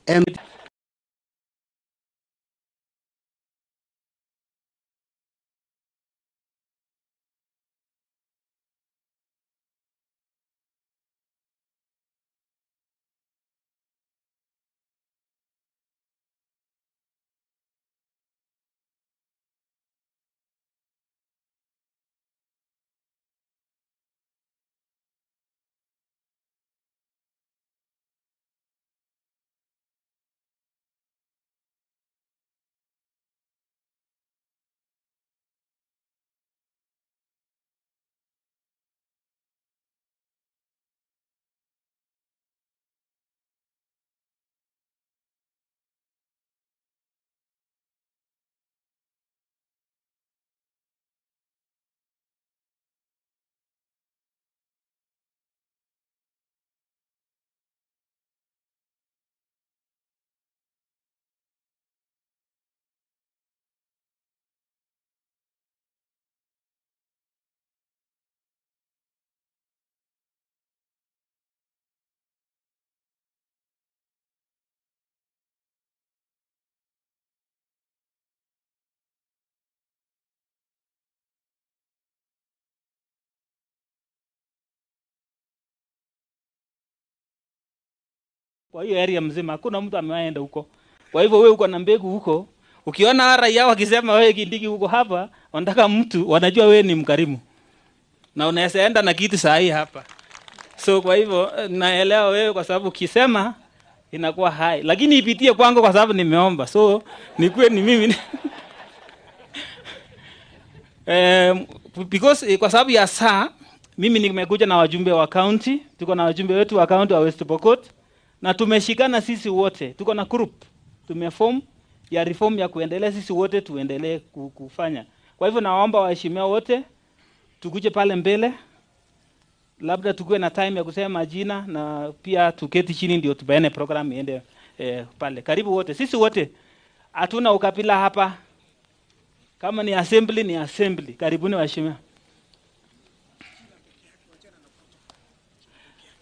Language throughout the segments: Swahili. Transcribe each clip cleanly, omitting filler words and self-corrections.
M Kwa hiyo area mzima hakuna mtu amewaenda huko. Kwa hivyo wewe uko na mbegu huko, ukiona raia wakisema wewe Kindiki huko hapa, wanataka mtu, wanajua wewe ni mkarimu. Na unaweza enda na kitu saa hii hapa. So kwa hivyo naelewa wewe kwa sababu ukisema inakuwa hai. Lakini ipitie kwangu kwa sababu nimeomba. So nikuwe ni mimi. Because kwa sababu ya saa mimi nimekuja na wajumbe wa county, tuko na wajumbe wetu wa county wa West Pokot. Na tumeshikana sisi wote, tuko na group, tumeform ya reform ya kuendelea sisi wote tuendelee kufanya. Kwa hivyo naomba waheshimiwa wote tukuje pale mbele, labda tukue na time ya kusema majina na pia tuketi chini ndio tubaene program iende pale. Karibu wote, sisi wote hatuna ukabila hapa. Kama ni assembly ni assembly. Karibuni waheshimiwa.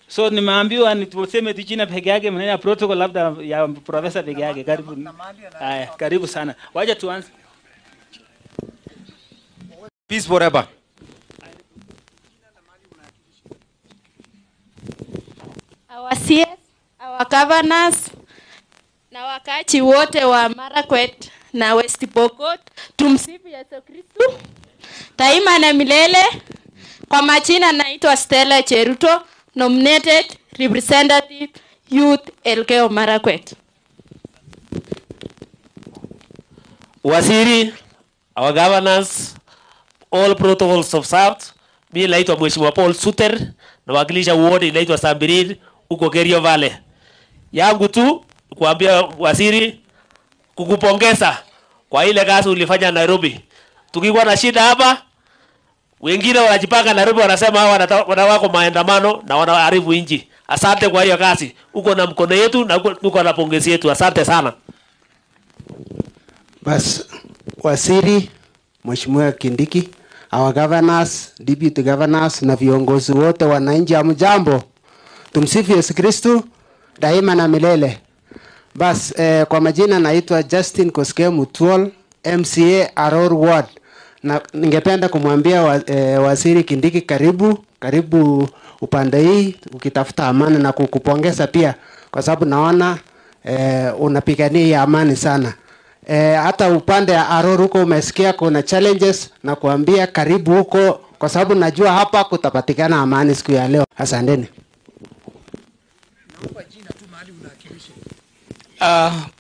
So nimeambiwa nituseme tu jina peke yake, maneno ya protocol labda ya professor peke yake. Karibu. Haya, karibu sana. Wacha tuanze. Peace forever. Our CS, our governors na wakaaji wote wa Marakwet na West Pokot, tumsifu Yesu Kristo daima na milele. Kwa majina naitwa Stella Cheruto, nominated representative youth Elgeyo Marakwet. Waziri, our governors, all protocols observed. Mimi naitwa Mheshimiwa Paul Suter, nawakilisha ward inaitwa Sambirir huko Kerio Valley. Yangu tu kuambia waziri kukupongeza kwa ile kazi ulifanya Nairobi. Tukikuwa na shida hapa, wengine wanajipanga Nairobi wanasema hawa wanawako maandamano na wanaharibu nchi. Asante kwa hiyo kazi. Uko na mkono yetu na uko na pongezi yetu. Asante sana. Bas, waziri Mheshimiwa Kindiki, our governors, deputy governors na viongozi wote wananchi, hamjambo. Tumsifu Yesu Kristo daima na milele. Bas, kwa majina naitwa Justin Koskei Mutuol, MCA Aror Ward. Na ningependa kumwambia Waziri Kindiki karibu, karibu upande hii ukitafuta amani na kukupongeza pia kwa sababu naona unapigania amani sana. Hata upande ya Aror huko umesikia kuna challenges na kuambia karibu huko kwa sababu najua hapa kutapatikana amani siku ya leo. Asanteni.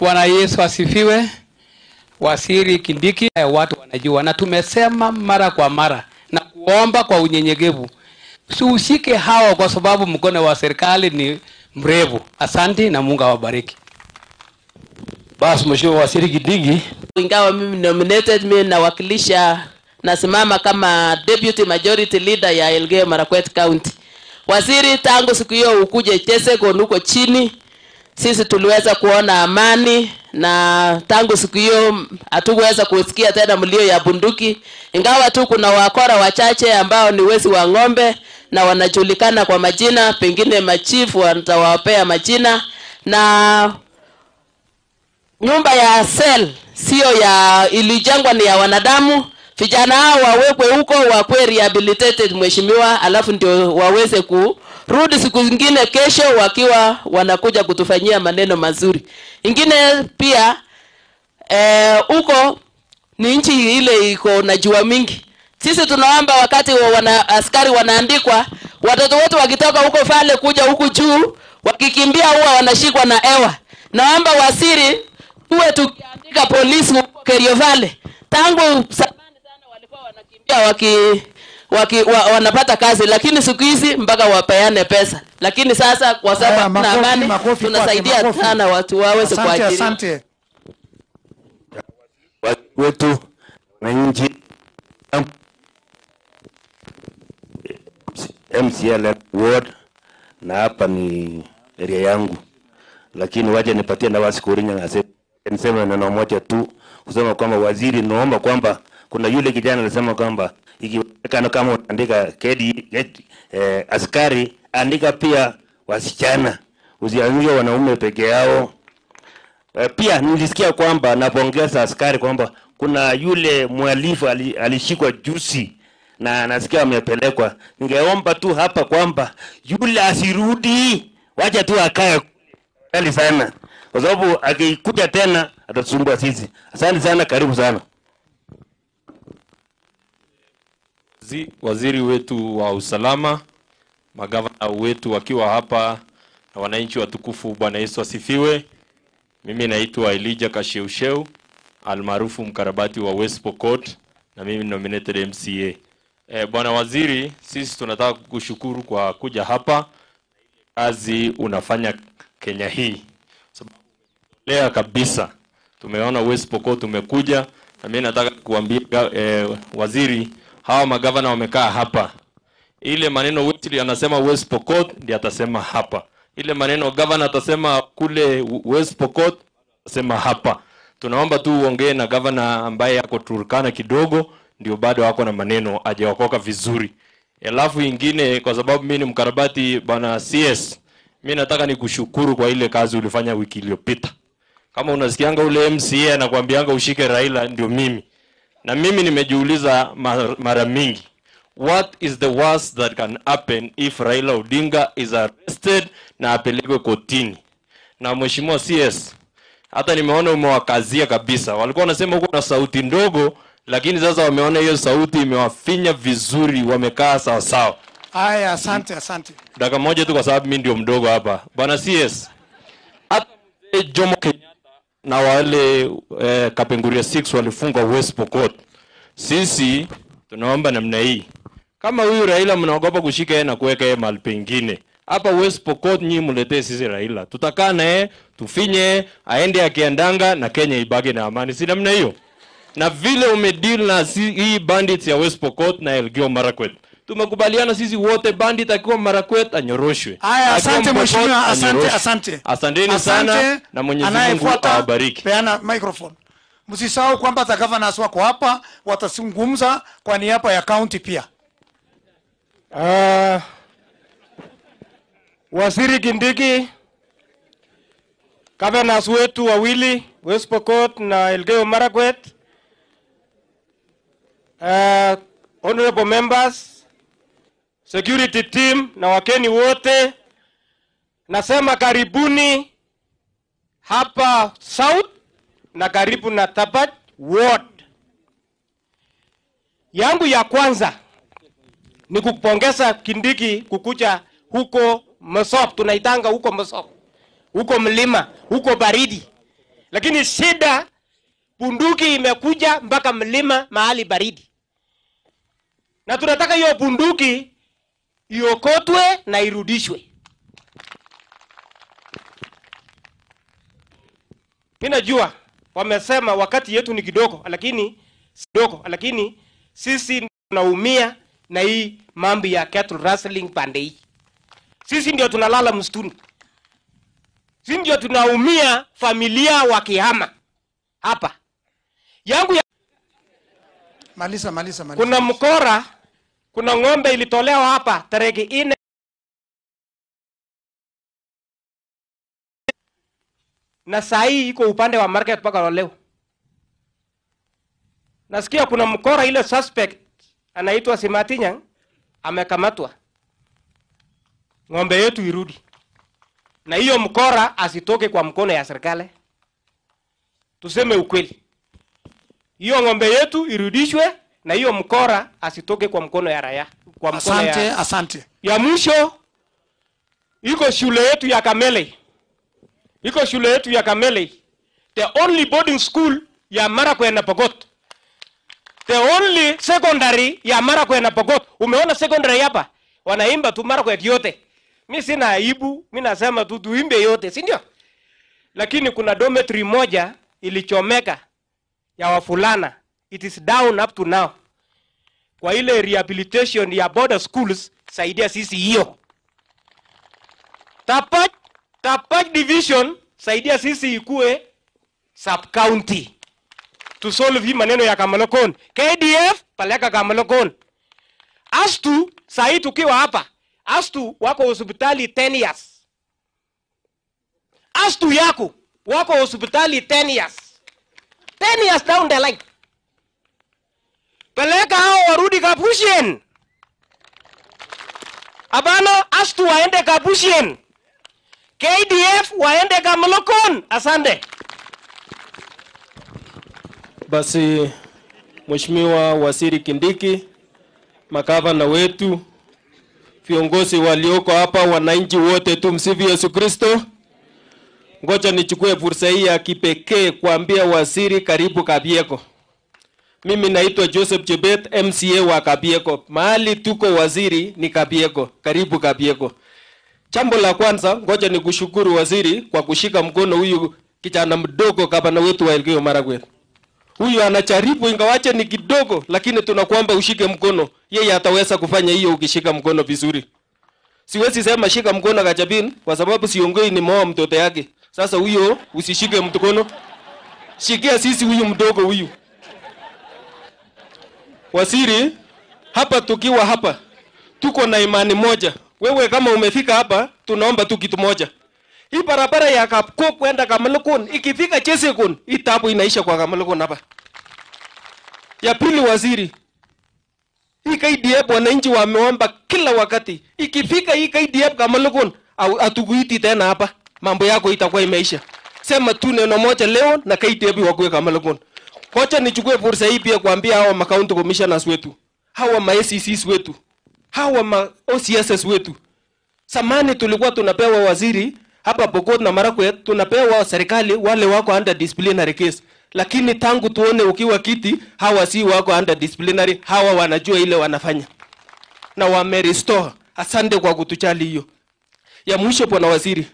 Bwana Yesu asifiwe. Waziri Kindiki, watu wanajua na tumesema mara kwa mara na kuomba kwa unyenyekevu, usiushike hawa kwa sababu mkono wa serikali ni mrefu. Asante na Mungu awabariki. Basi Mheshimiwa Waziri Kindiki, ingawa mimi nominated, mimi nawakilisha, nasimama kama Deputy Majority Leader ya Elgeyo Marakwet County. Waziri, tangu siku hiyo ukuje Chesegon huko chini, sisi tuliweza kuona amani, na tangu siku hiyo hatukuweza kusikia tena mlio ya bunduki, ingawa tu kuna wakora wachache ambao ni wezi wa ng'ombe na wanajulikana kwa majina, pengine machifu watawapea majina. Na Nyumba ya cell sio ya ilijengwa, ni ya wanadamu. Vijana hao wawekwe huko, wakuwe rehabilitated mheshimiwa, alafu ndio waweze kurudi siku zingine kesho wakiwa wanakuja kutufanyia maneno mazuri. Ingine pia huko ni nchi ile iko na jua mingi. Sisi tunaomba wakati askari wanaandikwa, watoto wetu wakitoka huko Fale kuja huku juu, wakikimbia huwa wanashikwa na hewa. Naomba waziri tuwe tukiandika polisi huko Kerio Valley. Tangu zamani sana walikuwa wanakimbia wanapata kazi, lakini siku hizi mpaka wapeane pesa. Lakini sasa kwa sababu tuna amani, tunasaidia sana watu waweze kuajiriwa. Asante. Wetu na nchi MCL ward, na hapa ni area yangu, lakini waje nipatie nafasi Kurinya na niseme neno moja tu, kusema kwamba waziri, naomba kwamba kuna yule kijana alisema kwamba ikiwezekana kama unaandika KD askari, andika pia wasichana, usiandike wanaume peke yao. Pia nilisikia kwamba napongeza askari kwamba kuna yule mhalifu alishikwa juzi na nasikia amepelekwa. Ningeomba tu hapa kwamba yule asirudi, wacha tu akae kali sana, kwa sababu akikuja tena atasumbua sisi. Asante sana, karibu sana. Waziri wetu wa usalama, magavana wetu wakiwa hapa na wananchi watukufu, Bwana Yesu asifiwe. Mimi naitwa Elijah Kasheusheu almaarufu mkarabati wa West Pokot, na mimi nominated MCA. Bwana Waziri, sisi tunataka kukushukuru kwa kuja hapa. Kazi unafanya Kenya hii, sababu lea kabisa. Tumeona West Pokot tumekuja, na mimi nataka kuambia waziri, hawa magavana wamekaa hapa. Ile maneno Wesley anasema West Pokot ndiye atasema hapa. Ile maneno governor atasema kule West Pokot atasema hapa. Tunaomba tu uongee na governor ambaye yako Turkana kidogo, ndio bado wako na maneno ajawakoka vizuri. Alafu ingine, kwa sababu mimi ni mkarabati bwana CS, mimi nataka nikushukuru kwa ile kazi ulifanya wiki iliyopita. Kama unasikianga ule MCA anakuambianga ushike Raila, ndio mimi. Na mimi nimejiuliza mara mingi, what is the worst that can happen if Raila Odinga is arrested na apelekwe kotini? Na mheshimiwa CS, hata nimeona umewakazia kabisa. Walikuwa wanasema huko na sauti ndogo, lakini sasa wameona hiyo sauti imewafinya vizuri, wamekaa sawa sawa. Haya, asante, asante. Dakika moja tu kwa sababu mimi ndio mdogo hapa. Bwana CS, hata mzee Jomo Kenyatta na wale Kapenguria 6 walifungwa West Pokot. Sisi tunaomba namna hii. Kama huyu Raila mnaogopa kushika yeye na kuweka yeye mahali pengine, hapa West Pokot nyinyi mletee sisi Raila. Tutakaa naye, tufinye, aende akiandanga na Kenya ibaki na amani. Si namna hiyo? Na vile umedeal na hii bandits ya West Pokot na Elgeyo Marakwet, tumekubaliana sisi wote bandit akiwa Marakwet anyoroshwe. Haya, asante mheshimiwa, asante, asante. Asanteni sana na Mwenyezi Mungu awabariki. Peana microphone. Msisahau kwamba the governors wako hapa watazungumza kwa niaba ya county pia. Waziri Kindiki, governors wetu wawili West Pokot na Elgeyo Marakwet, honorable members, security team na wakeni wote, nasema karibuni hapa South na karibu na Tabat Ward. Yangu ya kwanza ni kupongeza Kindiki kukuja huko Mosop, tunaitanga huko Mosop, huko mlima, huko baridi. Lakini shida bunduki imekuja mpaka mlima mahali baridi. Na tunataka hiyo bunduki iokotwe na irudishwe. Mimi najua wamesema wakati yetu ni kidogo, lakini sisi tunaumia na hii mambo ya cattle rustling pande hii. Sisi ndio tunalala msituni. Sisi ndio tunaumia, familia wakihama hapa. Yangu ya... Malisa. Kuna mkora, kuna ng'ombe ilitolewa hapa tarehe 4. Na saa hii iko upande wa market mpaka leo. Nasikia kuna mkora ile suspect anaitwa Simatinyang amekamatwa. Ng'ombe yetu irudi. Na hiyo mkora asitoke kwa mkono ya serikali. Tuseme ukweli. Hiyo ng'ombe yetu irudishwe na hiyo mkora asitoke kwa mkono ya raia. Kwa mkono Asante, ya... asante. Ya mwisho iko shule yetu ya Kamele. Iko shule yetu ya Kamele. The only boarding school ya Marakwet na Pokot. The only secondary ya Marakwet na Pokot. Umeona secondary hapa? Wanaimba tu Marakwet yote. Mimi sina aibu, mimi nasema tu tuimbe yote, si ndio? Lakini kuna dormitory moja ilichomeka ya wafulana. It is down up to now. Kwa ile rehabilitation ya border schools, saidia sisi hiyo. Tapak division, saidia sisi ikue sub county. To solve hii maneno ya Kamalokon. KDF paleka Kamalokon. Astu sahi tukiwa hapa, Astu wako hospitali 10 years. Astu yako wako hospitali 10 years. 10 years down the line. Peleka hao warudi Kapusien. Abano Astu waende Kapusien. KDF waende Kamalokon. Asante. Basi Mheshimiwa Waziri Kindiki, magavana wetu, viongozi walioko hapa, wananchi wote, tumsifu Yesu Kristo. Ngoja nichukue fursa hii ya kipekee kuambia waziri karibu Kabieko. Mimi naitwa Joseph Chebet, MCA wa Kabieko. Mahali tuko waziri ni Kabieko. Karibu Kabieko. Jambo la kwanza, ngoja nikushukuru waziri kwa kushika mkono huyu kijana mdogo gavana wetu wa Elgeyo Marakwet. Huyu anajaribu ingawache ni kidogo, lakini tunakuomba ushike mkono. Yeye ataweza kufanya hiyo ukishika mkono vizuri. Siwezi sema shika mkono Kachapin kwa sababu siongei ni moa mtoto yake. Sasa huyo usishike mkono. Shikia sisi huyu mdogo huyu. Waziri, hapa tukiwa hapa tuko na imani moja. Wewe kama umefika hapa, tunaomba tu kitu moja. Hii barabara ya Kapko kwenda Kamalokon, ikifika Chesekon, hii tabu inaisha kwa Kamalokon hapa. Ya pili waziri, hii KDF wananchi wameomba kila wakati. Ikifika hii KDF Kamalokon, hatukuiti tena hapa. Mambo yako itakuwa imeisha. Sema tu neno moja leo na KDF wakuwe Kamalokon. Kocha nichukue fursa hii pia kuambia hawa ma county commissioners wetu, hawa ma ACCs wetu, hawa ma OCSS wetu. Samani tulikuwa tunapewa waziri hapa Pokot na Marakwet, tunapewa serikali wale wako under disciplinary case. Lakini tangu tuone ukiwa kiti, hawa si wako under disciplinary, hawa wanajua ile wanafanya. Na wame restore. Asante kwa kutuchali hiyo. Ya mwisho bwana waziri,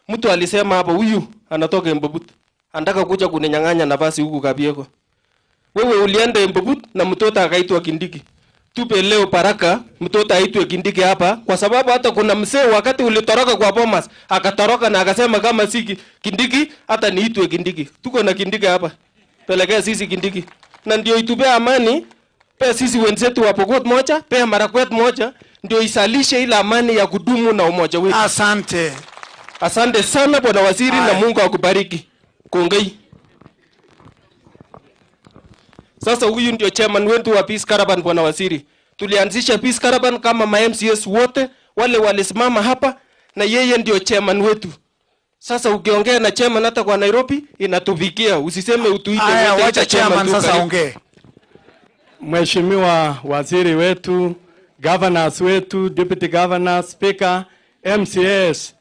mtu alisema hapa huyu anatoka Embobut. Anataka kuja kuninyang'anya nafasi huku Kabieko. Wewe ulienda Embobut na mtoto akaitwa Kindiki. Tupe leo baraka mtoto aitwe Kindiki hapa, kwa sababu hata kuna mzee wakati ulitoroka kwa Bomas akatoroka na akasema kama si Kindiki hata niitwe Kindiki. Tuko na Kindiki hapa. Pelekea sisi Kindiki. Na ndio itupe amani, pea sisi wenzetu wa Pokot moja, pea Marakwet moja, ndio isalishe ile amani ya kudumu na umoja wetu. Asante. Asante sana bwana waziri. Aye. Na Mungu akubariki. Kongei. Sasa huyu ndio chairman wetu wa Peace Caravan bwana waziri. Tulianzisha Peace Caravan kama ma MCS wote wale walisimama hapa, na yeye ndio chairman wetu. Sasa ukiongea na chairman hata kwa Nairobi inatufikia. Usiseme utuite wote. Wacha chairman sasa ongee. Mheshimiwa waziri wetu, governors wetu, deputy governor, speaker, MCS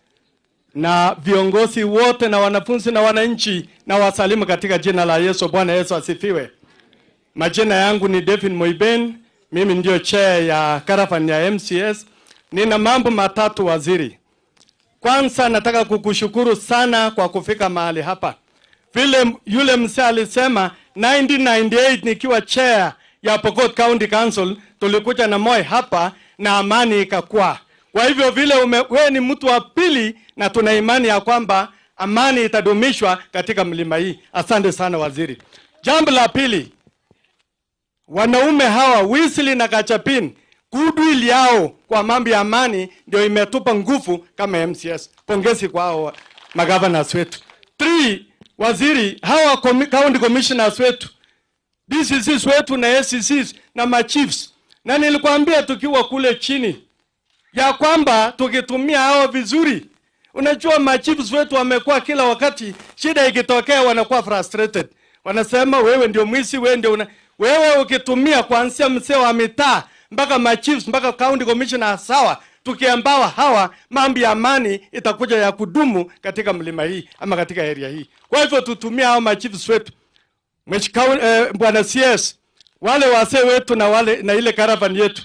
na viongozi wote na wanafunzi na wananchi, na wasalimu katika jina la Yesu. Bwana Yesu asifiwe. Majina yangu ni Devin Moiben, mimi ndio chair ya caravan ya MCS. Nina mambo matatu waziri. Kwanza nataka kukushukuru sana kwa kufika mahali hapa. Vile yule mzee alisema 1998 nikiwa chair ya Pokot County Council tulikuja na Moi hapa na amani ikakua. Kwa hivyo vile wewe ni mtu wa pili, na tuna imani ya kwamba amani itadumishwa katika mlima hii. Asante sana waziri. Jambo la pili, wanaume hawa Wesley na Kachapin, goodwill yao kwa mambo ya amani ndio imetupa nguvu kama MCS. Pongezi kwa hao magavana wetu. 3, waziri, hawa county commissioners wetu, DCCs wetu na SCCs na machiefs. Na nilikwambia tukiwa kule chini ya kwamba tukitumia hao vizuri. Unajua machiefs wetu wamekuwa kila wakati shida ikitokea wanakuwa frustrated. Wanasema wewe ndio mwizi, wewe ndio wewe ukitumia kuanzia mzee wa mitaa mpaka machiefs mpaka county commissioner, sawa. Tukiambawa hawa, mambo ya amani itakuja ya kudumu katika mlima hii ama katika area hii. Kwa hivyo tutumie hao machiefs wetu. Bwana CS, wale wazee wetu na wale na ile caravan yetu.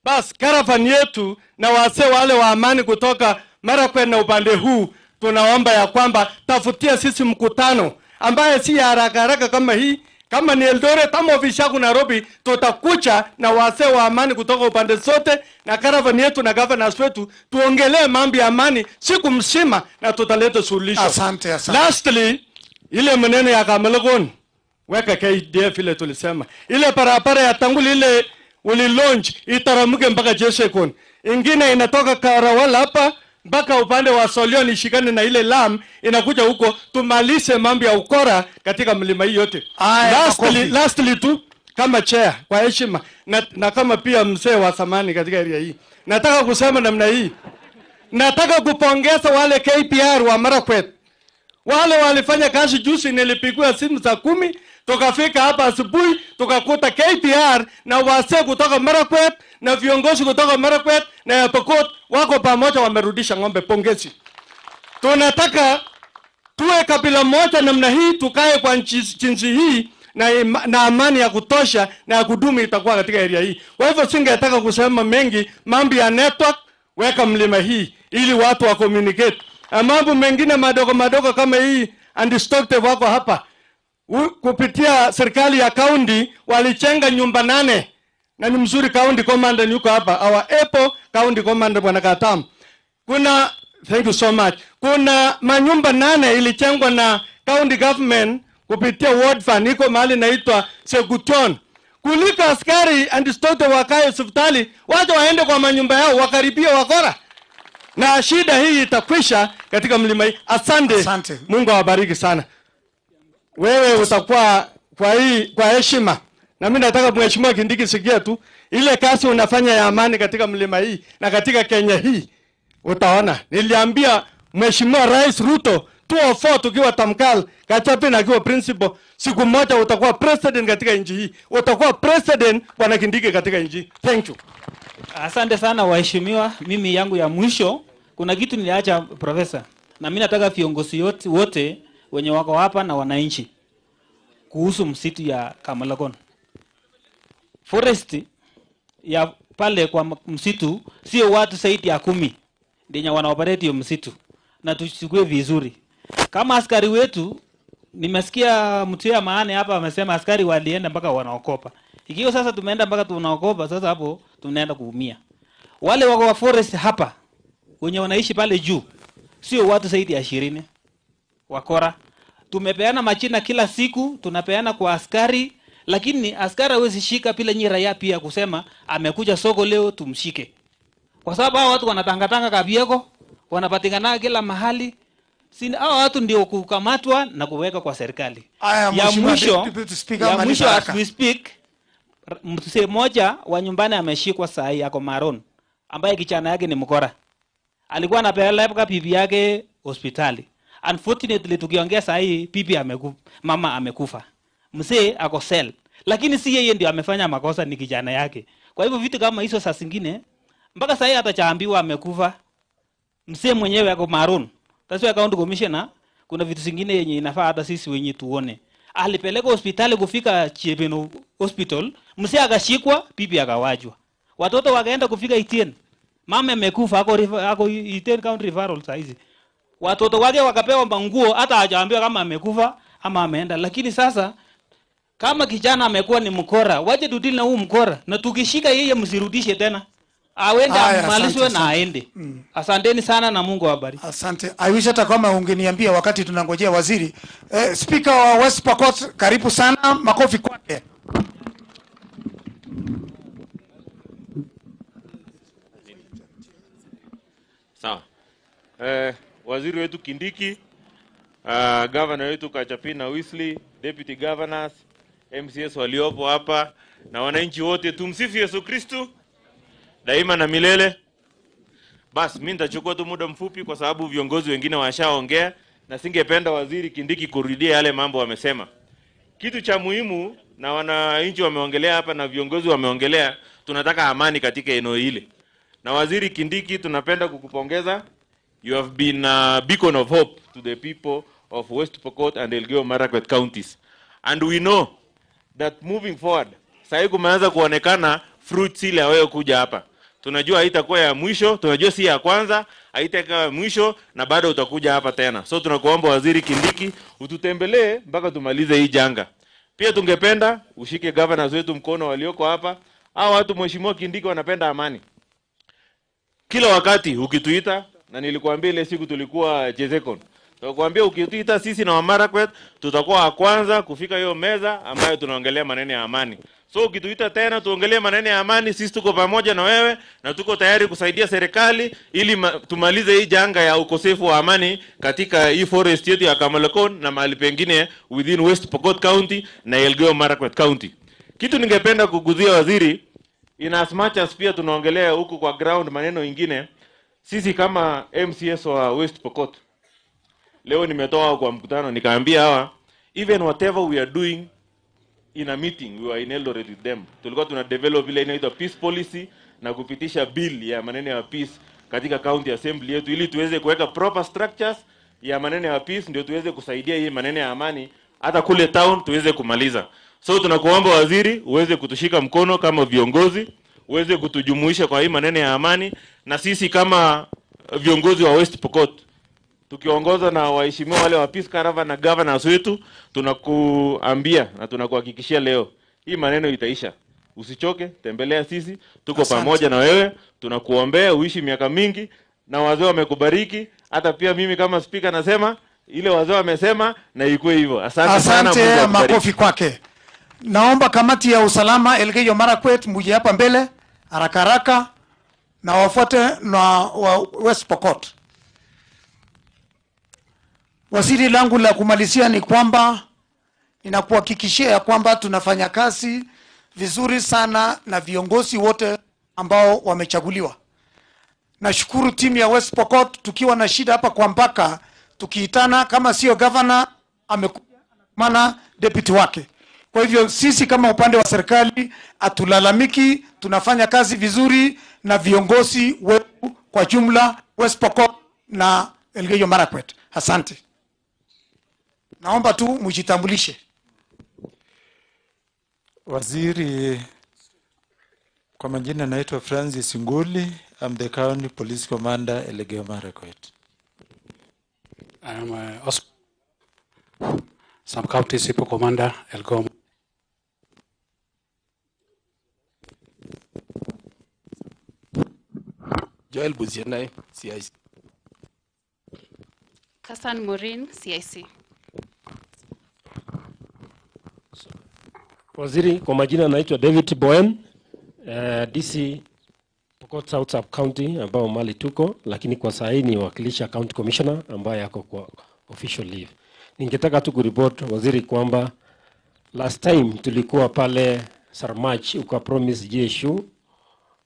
Bas caravan yetu na wazee wale wa amani kutoka Marakwet na upande huu, tunaomba ya kwamba tafutia sisi mkutano ambaye si haraka haraka kama hii. Kama ni Eldoret ama ofisi yako Nairobi, tutakucha na wazee wa amani kutoka upande zote na caravan yetu na governors wetu, tuongelee mambo ya amani siku mzima na tutaleta suluhisho. Asante, asante. Lastly, ile maneno ya Kamelgon, weka KDF ile tulisema. Ile barabara ya Tanguli ile uli launch itaramuke mpaka Jesekon. Ingine inatoka Karawala hapa mpaka upande wa Solion ishikane na ile lam inakuja huko, tumalize mambo ya ukora katika mlima hii yote. Lastly tu kama chair kwa heshima na kama pia mzee wa zamani katika area hii, nataka kusema namna hii. Nataka kupongeza wale KPR wa Marakwet. Wale walifanya kazi juzi, nilipigiwa simu saa 10, tukafika hapa asubuhi tukakuta KPR na wazee kutoka Marakwet na viongozi kutoka Marakwet na Pokot wako pamoja, wamerudisha ng'ombe. Pongezi. Tunataka tuwe kabila moja namna hii, tukae kwa jinsi hii na amani ya kutosha na ya kudumu itakuwa katika area hii. Kwa hivyo singetaka kusema mengi. Mambo ya network, weka mlima hii ili watu wa communicate. Mambo mengine madogo madogo kama hii undistracted wako hapa. Kupitia serikali ya county walichenga nyumba 8. Na ni mzuri county commander yuko hapa, our Apple county commander Bwana Katam. Kuna thank you so much. Kuna manyumba 8 ilichengwa na county government kupitia ward fund, iko mahali inaitwa Seguton. Kuliko askari undistracted wakae hospitali, waje waende kwa manyumba yao wakaribia wakora. Na shida hii itakwisha katika mlima hii. Asante. Asante. Mungu awabariki sana. Wewe utakuwa kwa hii kwa heshima. Na mimi nataka Mheshimiwa Kindiki, sikia tu ile kazi unafanya ya amani katika mlima hii na katika Kenya hii, utaona. Niliambia Mheshimiwa Rais Ruto 204 tukiwa Tamkal, Kachapin akiwa principal, siku moja utakuwa president katika nchi hii. Utakuwa president Bwana Kindiki katika nchi. Thank you. Asante sana waheshimiwa. Mimi yangu ya mwisho, kuna kitu niliacha profesa, na mimi nataka viongozi wote wenye wako hapa na wananchi kuhusu msitu ya Kamelgon. Forest ya pale kwa msitu sio watu zaidi ya 10 ndio wanaoperate hiyo msitu, na tuchukue vizuri. Kama askari wetu, nimesikia mtu ya maana hapa amesema askari walienda mpaka wanaokopa. Ikiwa sasa tumeenda mpaka tunaokopa, sasa hapo tunaenda kuumia. Wale wako wa forest hapa wenye wanaishi pale juu sio watu zaidi ya 20 wakora. Tumepeana machina kila siku, tunapeana kwa askari, lakini askari hawezi shika pila nyi raia pia kusema amekuja soko leo tumshike. Kwa sababu hao watu wanatangatanga kabieko, wanapatikana kila mahali. Hao watu ndio kukamatwa na kuweka kwa serikali. Ya mwisho as we speak, mzee mmoja wa nyumbani ameshikwa saa hii, ako Maron, ambaye kichana yake ni mkora. Alikuwa anapeleka bibi yake hospitali. Unfortunately tukiongea saa hii bibi amekufa, mama amekufa. Mzee ako cell. Lakini si yeye ndio amefanya makosa, ni kijana yake. Kwa hivyo vitu kama hizo saa zingine mpaka saa hii atachaambiwa amekufa. Mzee mwenyewe ako Maron. Sasa county commissioner, kuna vitu zingine yenye inafaa hata sisi wenye tuone. Alipeleka hospitali, kufika Chebeno hospital, mzee akashikwa, bibi akawajwa. Watoto wakaenda kufika Iten. Mama amekufa, ako Iten County Referral saa hizi. Watoto wake wakapewa manguo, hata hajaambiwa kama amekufa ama ameenda. Lakini sasa kama kijana amekuwa ni mkora, waje tudili na huu mkora, na tukishika yeye msirudishe tena. Awende amalizwe na aende. Asanteni sana na Mungu awabariki. Asante. I wish hata kama ungeniambia wakati tunangojea waziri. Speaker wa West Pokot, karibu sana, makofi kwake. Sawa. Waziri wetu Kindiki, governor wetu Kachapina Wesley, deputy governors, MCS waliopo hapa na wananchi wote, tumsifu Yesu Kristu daima na milele. Bas, mimi nitachukua tu muda mfupi kwa sababu viongozi wengine washaongea na singependa Waziri Kindiki kurudia yale mambo wamesema. Kitu cha muhimu na wananchi wameongelea hapa na viongozi wameongelea, tunataka amani katika eneo hili. Na Waziri Kindiki, tunapenda kukupongeza. You have been a beacon of hope to the people of West Pokot and Elgeyo Marakwet counties. And we know that moving forward, sasa kumeanza kuonekana fruits ile wewe kuja hapa. Tunajua haitakuwa ya mwisho, tunajua si ya kwanza, haitakuwa ya mwisho na bado utakuja hapa tena. So tunakuomba Waziri Kindiki ututembelee mpaka tumalize hii janga. Pia tungependa ushike governors wetu mkono walioko hapa. Hao watu Mheshimiwa Kindiki wanapenda amani. Kila wakati ukituita, na nilikuambia ile siku tulikuwa Chezekon, tukakwambia ukituita sisi na Marakwet tutakuwa wa kwanza kufika hiyo meza ambayo tunaongelea maneno ya amani. So ukituita tena tuongelee maneno ya amani, sisi tuko pamoja na wewe na tuko tayari kusaidia serikali ili tumalize hii janga ya ukosefu wa amani katika hii forest yetu ya Kamalakon na mahali pengine within West Pokot County na Elgeyo Marakwet County. Kitu ningependa kuguzia waziri, in as much as pia tunaongelea huku kwa ground maneno ingine, sisi kama MCS wa West Pokot leo nimetoa kwa mkutano nikaambia hawa, even whatever we are doing in a meeting, we were in Eldoret with them. Tulikuwa tuna develop ile inaitwa peace policy na kupitisha bill ya maneno ya peace katika county assembly yetu ili tuweze kuweka proper structures ya maneno ya peace, ndio tuweze kusaidia hii maneno ya amani hata kule town tuweze kumaliza. So tunakuomba waziri uweze kutushika mkono kama viongozi, uweze kutujumuisha kwa hii maneno ya amani, na sisi kama viongozi wa West Pokot tukiongozwa na waheshimiwa wale wa Peace Caravan na governors wetu, tunakuambia na tunakuhakikishia leo hii maneno itaisha. Usichoke, tembelea sisi, tuko Asante. Pamoja na wewe, tunakuombea uishi miaka mingi na wazee wamekubariki. Hata pia mimi kama speaker nasema ile wazee wamesema na ikuwe hivyo. Asante sana, Mungu Asante, akubariki. makofi kwake. Naomba kamati ya usalama Elgeyo Marakwet muje hapa mbele haraka haraka na wafuate na wa West Pokot. Waziri, langu la kumalizia ni kwamba ninakuhakikishia ya kwamba tunafanya kazi vizuri sana na viongozi wote ambao wamechaguliwa. Nashukuru timu ya West Pokot, tukiwa na shida hapa kwa mpaka tukiitana, kama sio governor amekuja maana deputy wake. Kwa hivyo sisi kama upande wa serikali hatulalamiki, tunafanya kazi vizuri na viongozi wetu kwa jumla West Pokot na Elgeyo Marakwet. Asante. Naomba tu mjitambulishe. Waziri, kwa majina naitwa Francis Nguli, I'm the County Police Commander Elgeyo Marakwet. I am Sub County Sipo Commander Elgeyo. Joel Buzianai, CIC. Kasan Morin, CIC. Waziri, kwa majina naitwa David Boen, DC Pokot South Sub County ambao mali tuko, lakini kwa saa hii ni wakilisha County Commissioner ambaye ako kwa official leave. Ningetaka tu kuripot waziri kwamba last time tulikuwa pale Sarmach uka promise GSU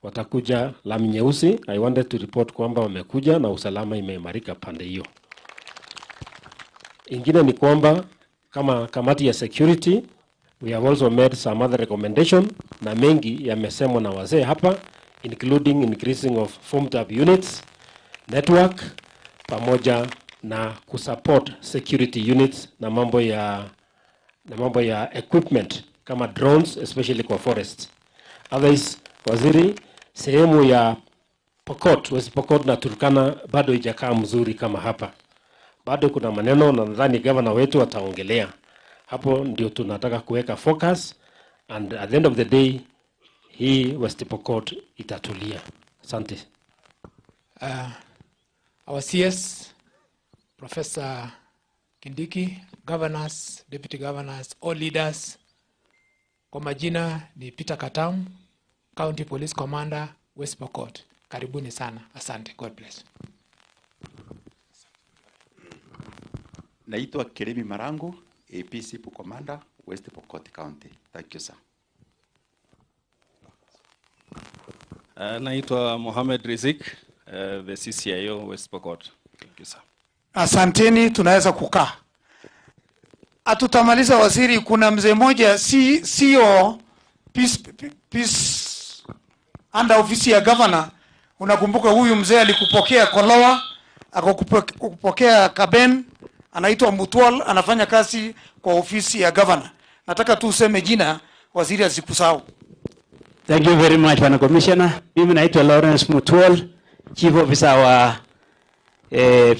watakuja lami nyeusi. I wanted to report kwamba wamekuja na usalama imeimarika pande hiyo. Ingine ni kwamba kama kamati ya security we have also made some other recommendation, na mengi yamesemwa na wazee hapa, including increasing of formed up units, network, pamoja na kusupport security units na mambo ya equipment kama drones, especially kwa forest. Otherwise, waziri, sehemu ya Pokot, West Pokot na Turkana bado haijakaa mzuri kama hapa. Bado kuna maneno na nadhani governor wetu ataongelea. Hapo ndio tunataka kuweka focus, and at the end of the day hii West Pokot itatulia. Asante. Our CS, Professor Kindiki, governors, deputy governors, all leaders. Kwa majina ni Peter Katam, County Police Commander, West Pokot. Karibuni sana. Asante. God bless. Naitwa Keremi Marangu, AP Sipu Commander, West Pokot County. Thank you, sir. Naitwa Mohamed Rizik, the CCIO West Pokot. Thank you, sir. Asanteni, tunaweza kukaa. Atutamaliza waziri, kuna mzee mmoja CEO Peace under ofisi ya governor. Unakumbuka huyu mzee alikupokea Kolowa, akakupokea Kaben, anaitwa Mutwal, anafanya kazi kwa ofisi ya governor. Nataka tu useme jina, waziri asikusahau. Thank you very much, Bwana Commissioner. Mimi naitwa Lawrence Mutwal, Chief Officer wa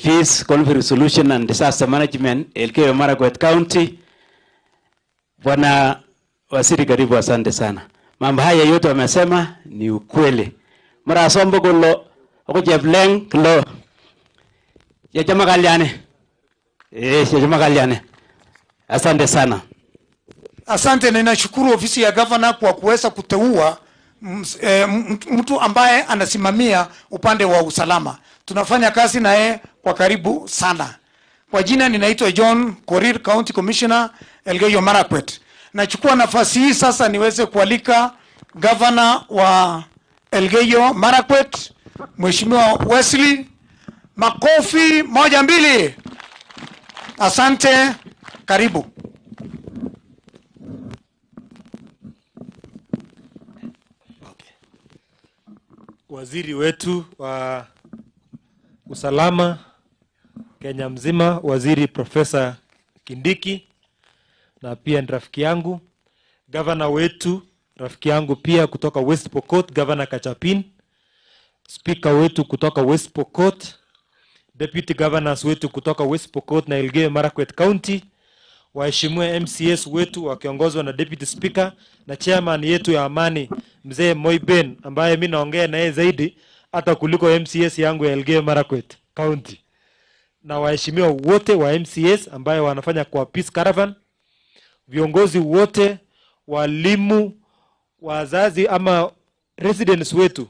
Peace, Conflict Resolution and Disaster Management, Elgeyo Marakwet County. Bwana Waziri, karibu, asante sana. Mambo haya yote wamesema ni ukweli. Mara sombo kolo, okujebleng klo. Ya chama kaliane. Ya chama kaliane. Asante sana. Asante, ninashukuru ofisi ya governor kwa kuweza kuteua mtu ambaye anasimamia upande wa usalama. Tunafanya kazi naye kwa karibu sana. Kwa jina ninaitwa John Korir, County Commissioner, Elgeyo Marakwet. Nachukua nafasi hii sasa niweze kualika Governor wa Elgeyo Marakwet, Mheshimiwa Wesley. Makofi 1 2. Asante, karibu. Waziri wetu wa usalama Kenya mzima, Waziri Professor Kindiki, na pia ni rafiki yangu. Governor wetu, rafiki yangu pia kutoka West Pokot, Governor Kachapin. Speaker wetu kutoka West Pokot, Deputy Governors wetu kutoka West Pokot na Elgeyo Marakwet County, waheshimiwa MCS wetu wakiongozwa na Deputy Speaker na chairman yetu ya amani Mzee Moiben, ambaye mimi naongea na yeye zaidi hata kuliko MCS yangu ya Elgeyo Marakwet County, na waheshimiwa wote wa MCS ambaye wanafanya kwa Peace Caravan, viongozi wote, walimu, wazazi ama residents wetu,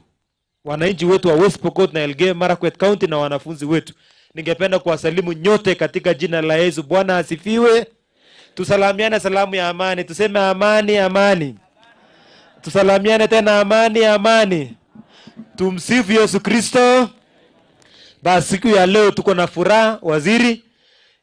wananchi wetu wa West Pokot na Elgeyo Marakwet County na wanafunzi wetu. Ningependa kuwasalimu nyote katika jina la Yesu. Bwana asifiwe. Tusalamiane salamu ya amani, tuseme amani, amani. Tusalamiane tena amani, amani. Tumsifu Yesu Kristo. Basi siku ya leo tuko na furaha, waziri,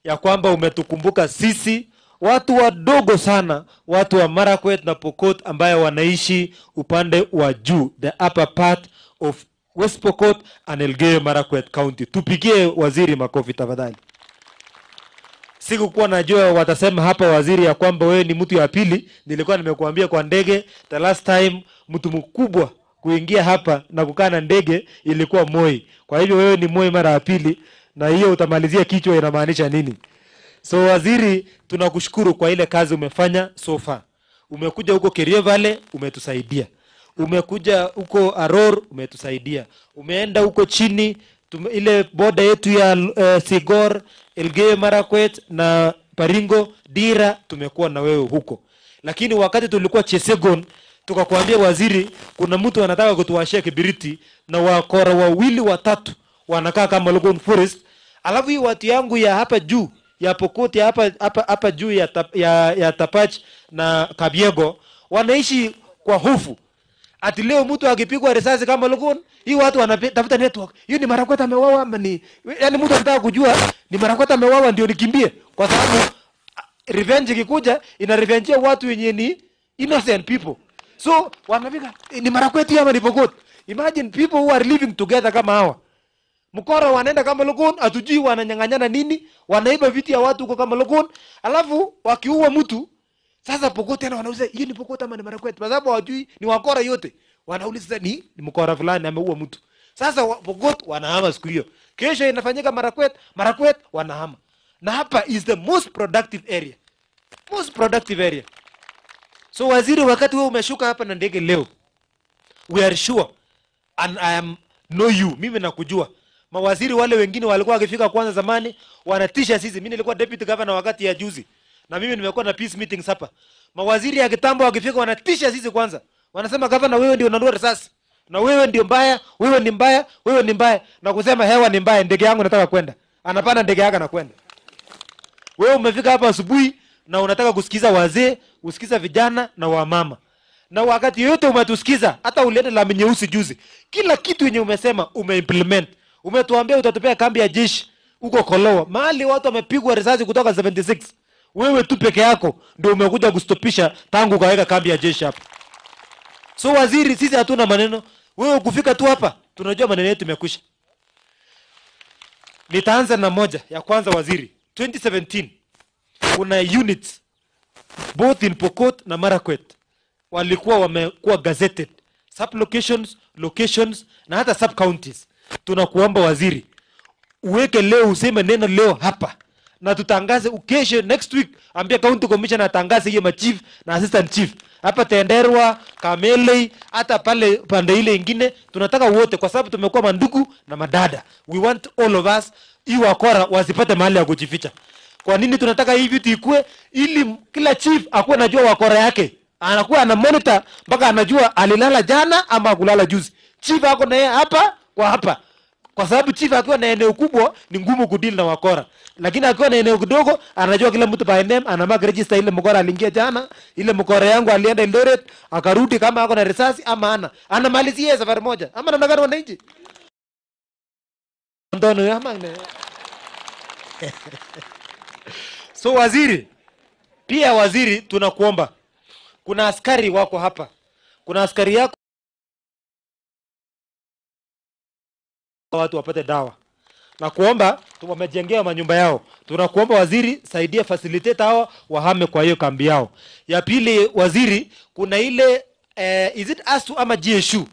ya kwamba umetukumbuka sisi watu wadogo sana, watu wa Marakwet na Pokot ambaye wanaishi upande wa juu, the upper part of West Pokot and Elgeyo Marakwet County. Tupigie waziri makofi tafadhali. Sikukuwa najua watasema hapa waziri ya kwamba wewe ni mtu ya pili. Nilikuwa nimekuambia kwa ndege the last time mtu mkubwa kuingia hapa na kukaa na ndege ilikuwa Moi. Kwa hivyo wewe ni Moi mara ya pili, na hiyo utamalizia kichwa inamaanisha nini. So waziri, tunakushukuru kwa ile kazi umefanya so far. Umekuja huko Kerio Valley, umetusaidia. Umekuja huko Aror, umetusaidia. Umeenda huko chini ile boda yetu ya Sigor, Elgeyo Marakwet na Baringo, Dira, tumekuwa na wewe huko. Lakini wakati tulikuwa Chesegon, tukakwambia waziri, kuna mtu anataka kutuwashia kibiriti na wakora wawili watatu wanakaa kama Logon Forest. Alafu hii watu yangu ya hapa juu, ya Pokot, ya hapa juu ya Tapach na Kabiego, wanaishi kwa hofu. Ati leo mtu akipigwa risasi kama Logon, hii watu wanatafuta network. Hiyo ni Marakwet amewawa ama ni, yani mtu anataka kujua ni Marakwet amewawa ndio nikimbie, kwa sababu revenge ikikuja ina revenge watu wenye ni innocent people. So wanafika ni Marakwet ama ni Pokot. Imagine people who are living together kama hawa. Mkora wanaenda kama Logon, hatujui wananyang'anyana nini, wanaiba viti ya watu huko kama Logon, alafu wakiua mtu sasa Pokot tena wanauliza hiyo ni Pokot ama ni Marakwet, kwa sababu hawajui ni wakora yote. Wanauliza ni mkora fulani ameua mtu. Sasa Pokot wanahama siku hiyo. Kesho inafanyika Marakwet, Marakwet wanahama. Na hapa is the most productive area. Most productive area. So waziri, wakati wewe umeshuka hapa na ndege leo, we are sure and I am know you, mimi nakujua. Mawaziri wale wengine walikuwa wakifika kwanza zamani wanatisha sisi. Mimi nilikuwa deputy governor wakati ya juzi, na mimi nimekuwa na peace meetings hapa. Mawaziri ya kitambo wakifika wanatisha sisi kwanza. Wanasema governor, wewe ndio unanua risasi, na wewe ndio mbaya, wewe ni mbaya, wewe ni mbaya, na kusema hewa ni mbaya, ndege yangu nataka kwenda. Anapanda ndege yake na kwenda. Wewe umefika hapa asubuhi na unataka kusikiza wazee, usikiza vijana na wamama. Na wakati yote umetusikiza, hata ulienda lami nyeusi juzi. Kila kitu yenye umesema umeimplement. Umetuambia utatupea kambi ya jeshi huko Kolowa, mahali watu wamepigwa risasi kutoka 76. Wewe tu peke yako ndio umekuja kustopisha tangu ukaweka kambi ya jeshi hapa. So waziri, sisi hatuna maneno. Wewe kufika tu hapa, tunajua maneno yetu imekwisha. Nitaanza na moja ya kwanza waziri. 2017 kuna units both in Pokot na Marakwet walikuwa wamekuwa gazetted, sub locations, locations na hata sub counties. Tunakuomba waziri, uweke leo, useme neno leo hapa na tutangaze ukesho next week. Ambia county commissioner atangaze hiyo machief na assistant chief hapa Tenderwa, Kamelei, hata pale pande ile ingine. Tunataka wote, kwa sababu tumekuwa mandugu na madada. We want all of us, hii wakora wasipate mahali ya kujificha. Kwa nini tunataka hii vitu ikue? Ili kila chief akuwe anajua wakora yake, anakuwa ana monitor mpaka anajua alilala jana ama kulala juzi. Chief ako na yeye hapa kwa hapa, kwa sababu chief akiwa na eneo kubwa ni ngumu kudeal na wakora, lakini akiwa na eneo kidogo anajua kila mtu by name, ana mark register, ile mkora aliingia jana, ile mkora yangu alienda Eldoret akarudi, kama ako na risasi ama ana anamalizia safari moja ama namna gani wananchi ndono ama ne. So waziri, pia waziri tunakuomba, kuna askari wako hapa, kuna askari yako watu wapate dawa na kuomba, wamejengea manyumba yao. Tunakuomba waziri, saidia facilitate hawa wahame kwa hiyo kambi yao. Ya pili waziri, kuna ile is it ASTU ama GSU?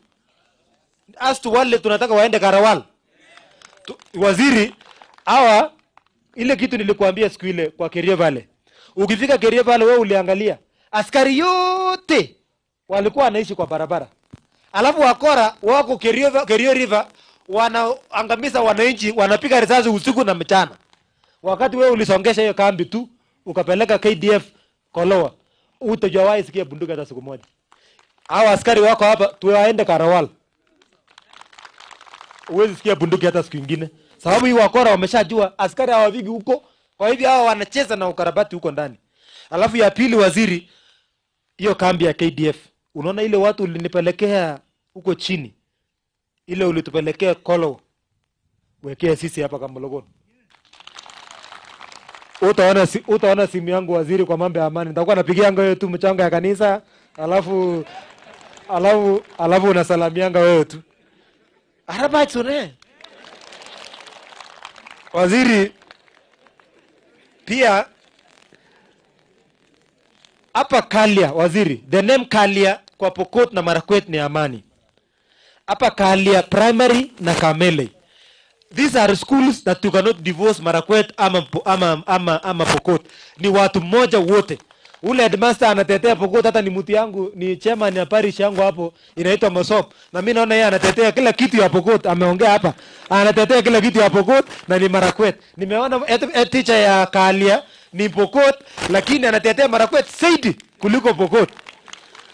ASTU wale tunataka waende Karawal. Waziri, hawa ile kitu nilikuambia siku ile kwa Kerio Valley. Ukifika Kerio Valley wewe uliangalia askari yote walikuwa wanaishi kwa barabara. Alafu wakora wako Kerio River wanaangamiza wananchi, wanapiga risasi usiku na mchana. Wakati wewe ulisongesha hiyo kambi tu ukapeleka KDF Kolowa, utajawahi sikia bunduki hata siku moja. Hawa askari wako hapa tuwaende Karawal, huwezi sikia bunduki hata siku nyingine. Sababu hii wakora wameshajua askari hawavigi huko, kwa hivyo hawa wanacheza na ukarabati huko ndani. Alafu ya pili waziri, hiyo kambi ya KDF, unaona ile watu ulinipelekea huko chini, ile ulitupelekea Kolo, wekea sisi hapa Kamologon. Utaona simu yangu waziri kwa mambo ya amani. Nitakuwa napigia wewe tu mchango ya kanisa, alafu unasalamianga wewe tu. Araba tune. Waziri, pia hapa Kalia waziri, the name Kalia kwa Pokot na Marakwet ni amani. Hapa Kalia Primary na Kamele. These are schools that you cannot divorce Marakwet ama Pokot. Ni watu mmoja wote. Ule headmaster anatetea Pokot, hata ni mtu yangu, ni chairman ya parish yangu hapo inaitwa Mosop. Na mimi naona yeye anatetea kila kitu ya Pokot, ameongea hapa. Anatetea kila kitu ya Pokot na ni Marakwet. Nimeona teacher ya Kalia ni Pokot, lakini anatetea Marakwet zaidi kuliko Pokot.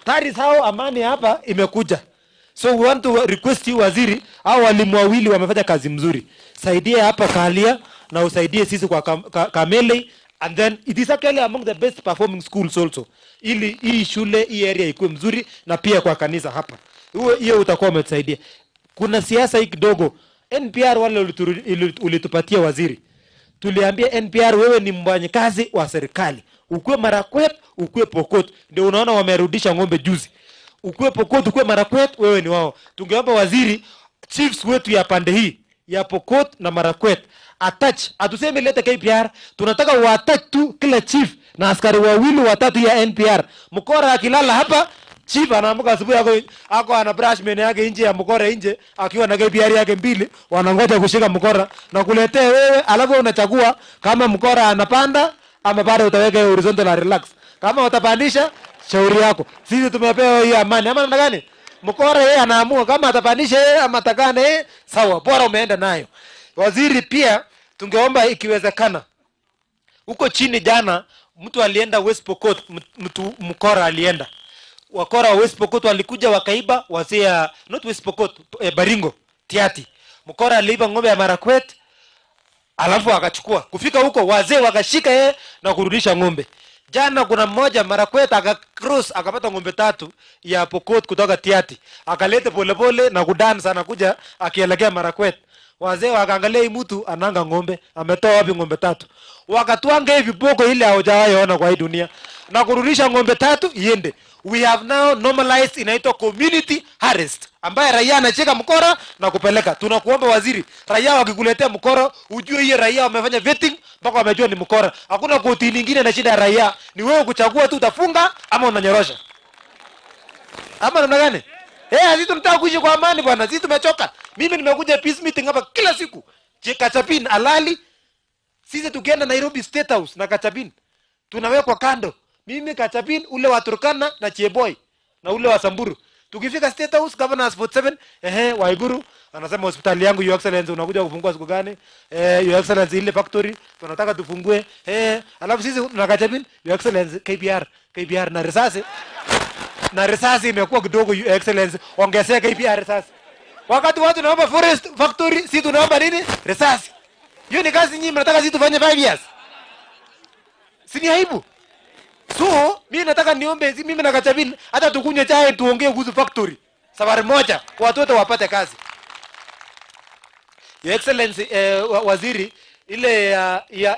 That is how amani hapa imekuja. So we want to request you waziri, hao walimu wawili wamefanya kazi mzuri. Saidia hapa Kalia na usaidie sisi kwa Kamele, and then it is actually among the best performing schools also. Ili hii shule, hii area ikuwe mzuri na pia kwa kanisa hapa. Hiyo utakuwa umetusaidia. Kuna siasa hii kidogo. NPR wale ulitupatia waziri. Tuliambia NPR wewe ni mfanyikazi wa serikali. Ukuwe Marakwet, ukuwe Pokot. Ndio unaona wamerudisha ng'ombe juzi. Ukuwe Pokot, ukuwe Marakwet, wewe ni wao. Tungeomba waziri, chiefs wetu ya pande hii ya Pokot na Marakwet attach, atuseme leta KPR, tunataka waattach tu kila chief na askari wawili watatu ya NPR. Mkora akilala hapa, chief anaamka asubuhi ako ana brush meno yake nje ya mkora nje, akiwa na KPR yake mbili, wanangoja kushika mkora na kuletea wewe, alafu unachagua kama mkora anapanda ama bado utaweka horizontal na relax. Kama utapandisha, shauri yako. Sisi tumepewa hii amani. Ama namna gani? Mkora yeye anaamua kama atapandisha yeye ama atakana yeye, sawa, bora umeenda nayo. Waziri pia tungeomba ikiwezekana. Huko chini jana mtu alienda West Pokot, mtu mkora alienda. Wakora wa West Pokot walikuja wakaiba wazee, not West Pokot, Baringo, Tiati. Mkora aliiba ng'ombe ya Marakwet. Alafu akachukua. Kufika huko wazee wakashika yeye na kurudisha ng'ombe. Jana kuna mmoja Marakwet akacross akapata ng'ombe 3 ya Pokot kutoka Tiati. Akalete polepole na kudance anakuja akielekea Marakwet. Wazee wakaangalia hii mtu ananga ng'ombe, ametoa wapi ng'ombe 3? Wakatwanga hivi viboko ile hawajawahi ona kwa hii dunia na kurudisha ng'ombe 3 iende. We have now normalized, inaitwa community harvest, ambaye raia anacheka mkora na kupeleka. Tunakuomba waziri, raia wakikuletea mkora, ujue hiyo raia wamefanya vetting mpaka wamejua ni mkora. Hakuna koti nyingine na shida ya raia, ni wewe kuchagua tu utafunga ama unanyorosha. Ama namna gani? Sisi tunataka kuishi kwa amani bwana, sisi tumechoka. Mimi nimekuja peace meeting hapa kila siku. Kachapin alali. Sisi tukienda Nairobi State House na Kachapin tunawekwa kando. Mimi Kachapin, ule wa Turkana na Cheboy na ule wa Samburu. Tukifika State House, Governor 47, Waiguru anasema hospitali yangu Your Excellency unakuja kufungua siku gani? Your Excellency ile factory tunataka tufungue. Alafu sisi na Kachapin, Your Excellency KPR na risasi. Na risasi imekuwa kidogo Your Excellency, ongezea KPR risasi. Wakati watu naomba forest factory, sisi tunaomba nini? Risasi. Hiyo ni kazi nyinyi mnataka sisi tufanye 5 years. Si ni aibu? So, mimi nataka niombe, mimi na Kachapin hata tukunywe chai tuongee kuhusu factory. Safari moja watoto wapate kazi. Your Excellency waziri, ile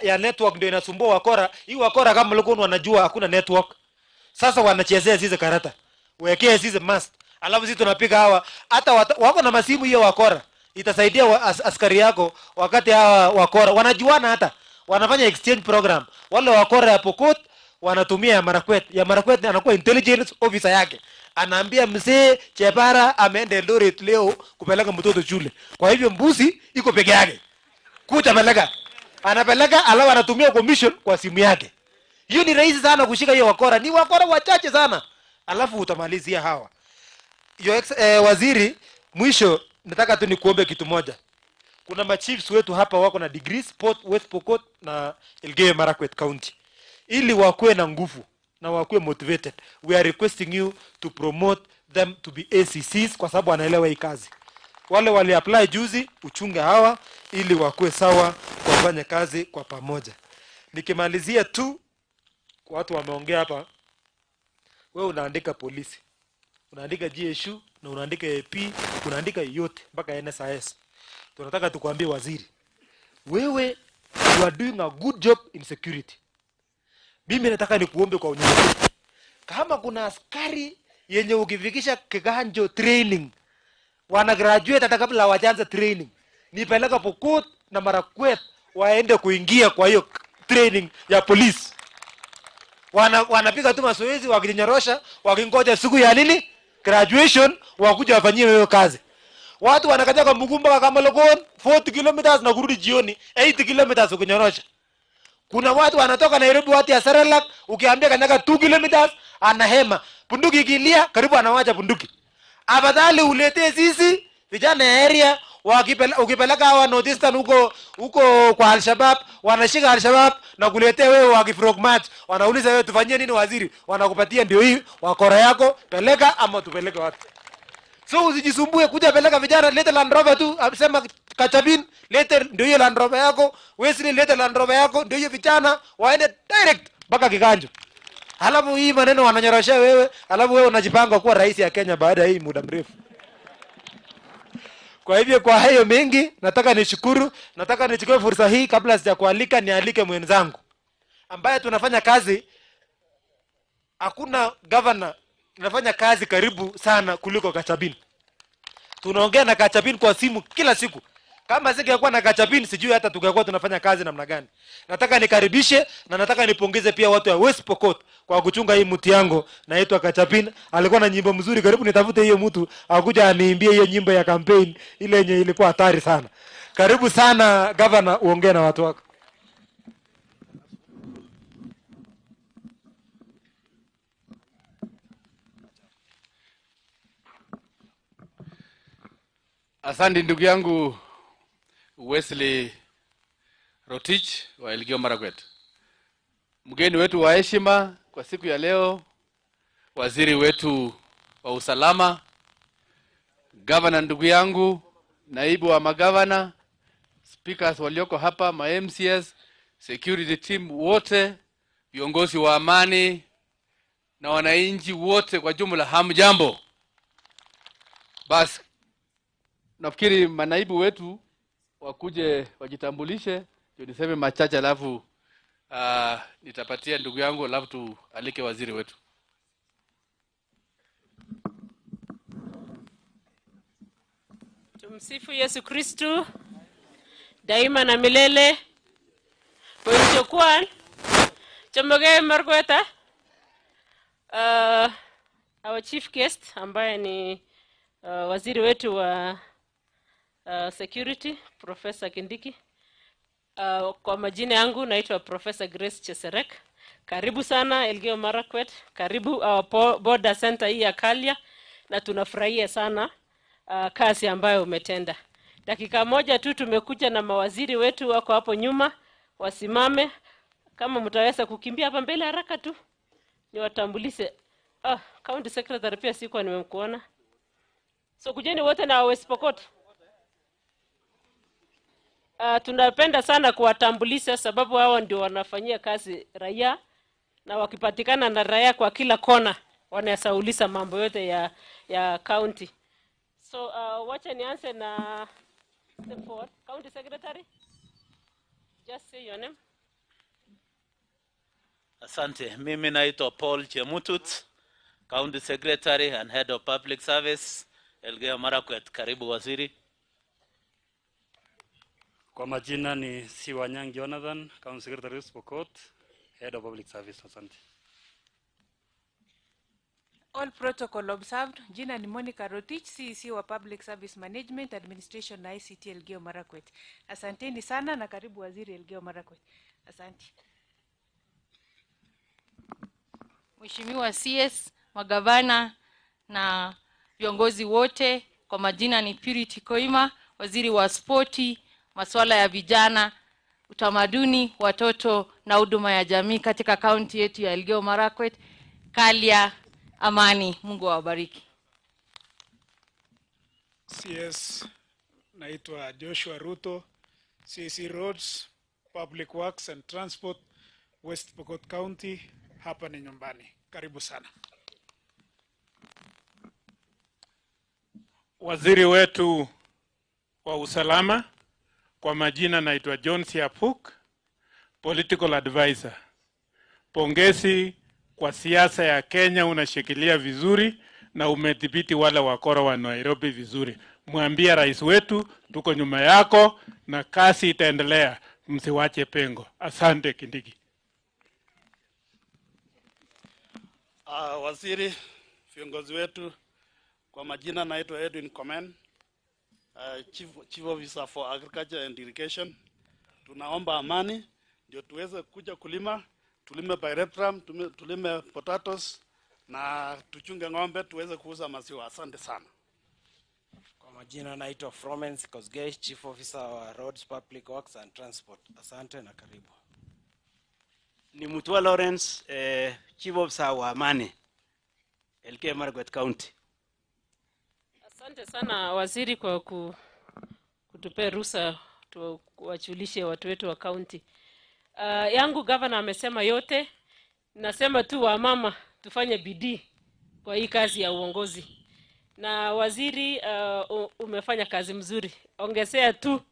ya network ndio inasumbua wakora. Hii wakora kama mlikuwa wanajua hakuna network. Sasa wanachezea sisi karata. Wekee sisi mast. Alafu sisi tunapiga hawa. Hata wako na masimu hiyo wakora. Itasaidia askari yako wakati hawa wakora wanajuana, hata wanafanya exchange program. Wale wakora ya Pokot wanatumia ya Marakwet. Ya Marakwet anakuwa intelligence officer yake. Anaambia mzee Chepara ameenda Eldoret leo kupeleka mtoto shule. Kwa hivyo mbuzi iko peke yake. Kucha peleka. Anapeleka alafu anatumia commission kwa simu yake. Hiyo ni rahisi sana kushika hiyo wakora. Ni wakora wachache sana. Alafu utamalizia hawa. Your waziri, mwisho nataka tu nikuombe kitu moja. Kuna machiefs wetu hapa wako na degrees Port West Pokot na Elgeyo Marakwet County. Ili wakuwe na nguvu na wakuwe motivated, we are requesting you to promote them to be ACCs kwa sababu wanaelewa hii kazi. Wale wali apply juzi, uchunge hawa ili wakuwe sawa kufanya kazi kwa pamoja. Nikimalizia tu, watu wameongea hapa, wewe unaandika polisi, unaandika GSU na unaandika AP, unaandika yote mpaka NSIS. Tunataka tukwambie waziri, wewe you are doing a good job in security. Mimi nataka nikuombe kwa unyenyekevu. Kama kuna askari yenye ukifikisha kiganjo training, wana graduate hata kabla hawajaanza training, nipeleka Pokot na Marakwet waende kuingia kwa hiyo training ya polisi. Wanapiga tu mazoezi wakijinyorosha, wakingoja siku ya nini? Graduation, wakuja wafanyie hiyo kazi. Watu wanakaja kwa mguu mpaka kama Lokon 40 kilometers na kurudi jioni 80 kilometers ukinyorosha. Kuna watu wanatoka Nairobi, watu ya Sarelak, ukiambia kanyaga 2 kilometers anahema. Bunduki ikilia karibu anawacha bunduki. Afadhali uletee sisi vijana ya area, ukipeleka hawa Northeastern huko huko kwa Al-Shabaab, wanashika Al-Shabaab na kuletea wewe wakifrog match. Wanauliza wewe tufanyie nini waziri? Wanakupatia ndio hii wakora yako, peleka ama tupeleke wapi? So usijisumbue kuja peleka vijana, lete Land Rover tu, sema Kachapin, lete ndio hiyo Land Rover yako, Wesley lete Land Rover yako, ndio hiyo vijana waende direct mpaka Kiganjo. Halafu hii maneno wananyorosha wewe, halafu wewe unajipanga kuwa rais ya Kenya baada ya hii muda mrefu. Kwa hivyo kwa hayo mengi nataka nishukuru, nataka nichukue fursa hii kabla sijakualika nialike mwenzangu ambaye tunafanya kazi. Hakuna governor tunafanya kazi karibu sana kuliko Kachapin. Tunaongea na Kachapin kwa simu kila siku. Kama singekuwa na Kachapin sijui hata tungekuwa tunafanya kazi namna gani. Nataka nikaribishe na nataka nipongeze pia watu wa West Pokot kwa kuchunga hii mti yangu. Naitwa Kachapin. Alikuwa na nyimbo mzuri, karibu nitafute hiyo mtu akuja aniimbie hiyo nyimbo ya campaign ile yenye ilikuwa hatari sana. Karibu sana governor, uongee na watu wako. Asante ndugu yangu Wesley Rotich wa Elgeyo Marakwet. Mgeni wetu wa heshima kwa siku ya leo, waziri wetu wa usalama, governor ndugu yangu, naibu wa magavana, Speakers walioko hapa, ma MCS, security team wote, viongozi wa amani na wananchi wote kwa jumla, hamjambo. Basi nafikiri manaibu wetu wakuje wajitambulishe, ndio niseme machache, alafu nitapatia ndugu yangu, alafu tualike waziri wetu. Tumsifu Yesu Kristu daima na milele. Boichokwan chomoge Markweta. Our chief guest ambaye ni waziri wetu wa security Professor Kindiki. Kwa majina yangu naitwa Professor Grace Cheserek. Karibu sana Elgeyo Marakwet, karibu our border center hii ya Kalia, na tunafurahia sana kazi ambayo umetenda. Dakika moja tu tumekuja na mawaziri wetu wako hapo nyuma, wasimame kama mtaweza kukimbia hapa mbele haraka tu niwatambulishe. County Secretary pia sikuwa nimemkuona. So kujeni wote na West Pokot. Tunapenda sana kuwatambulisha sababu hao ndio wanafanyia kazi raia, na wakipatikana na raia kwa kila kona wanasaulisha mambo yote ya county. So wacha nianze na step forward. County Secretary, just say your name. Asante. Mimi naitwa Paul Chemutut, County Secretary and Head of Public Service, Elgeyo Marakwet. Karibu waziri. Kwa majina ni Siwanyang Jonathan, County Secretary West Pokot, Head of Public Service. Asante. All protocol observed. Jina ni Monica Rotich, CEC wa Public Service Management Administration na ICT Elgeyo Marakwet. Asanteni sana na karibu waziri Elgeyo Marakwet. Asante. Mheshimiwa CS, magavana na viongozi wote, kwa majina ni Purity Koima, waziri wa spoti, masuala ya vijana, utamaduni, watoto na huduma ya jamii katika kaunti yetu ya Elgeyo Marakwet. Kalia, amani, Mungu awabariki. CS, naitwa Joshua Ruto, CC Roads, Public Works and Transport, West Pokot County. Hapa ni nyumbani. Karibu sana. Waziri wetu wa usalama, kwa majina naitwa John Siapuk, political advisor. Pongezi kwa siasa ya Kenya, unashikilia vizuri na umedhibiti wale wakora wa Nairobi vizuri. Mwambie rais wetu tuko nyuma yako na kasi itaendelea, msiwache pengo. Asante Kindiki. Waziri, viongozi wetu, kwa majina naitwa Edwin Komen, Chief Officer for Agriculture and Irrigation. Tunaomba amani ndio tuweze kuja kulima, tulime pyrethrum, tulime potatoes na tuchunge ng'ombe tuweze kuuza maziwa. Asante sana. Kwa majina naitwa Florence Kosgei, Chief Officer wa Roads, Public Works and Transport. Asante na karibu. Ni Mutua Lawrence, Chief Officer wa Amani, Elgeyo Marakwet County. Asante sana waziri kwa kutupea ruhusa tuwajulishe watu wetu wa county. Yangu governor amesema yote. Nasema tu wa mama tufanye bidii kwa hii kazi ya uongozi. Na waziri umefanya kazi mzuri. Ongezea tu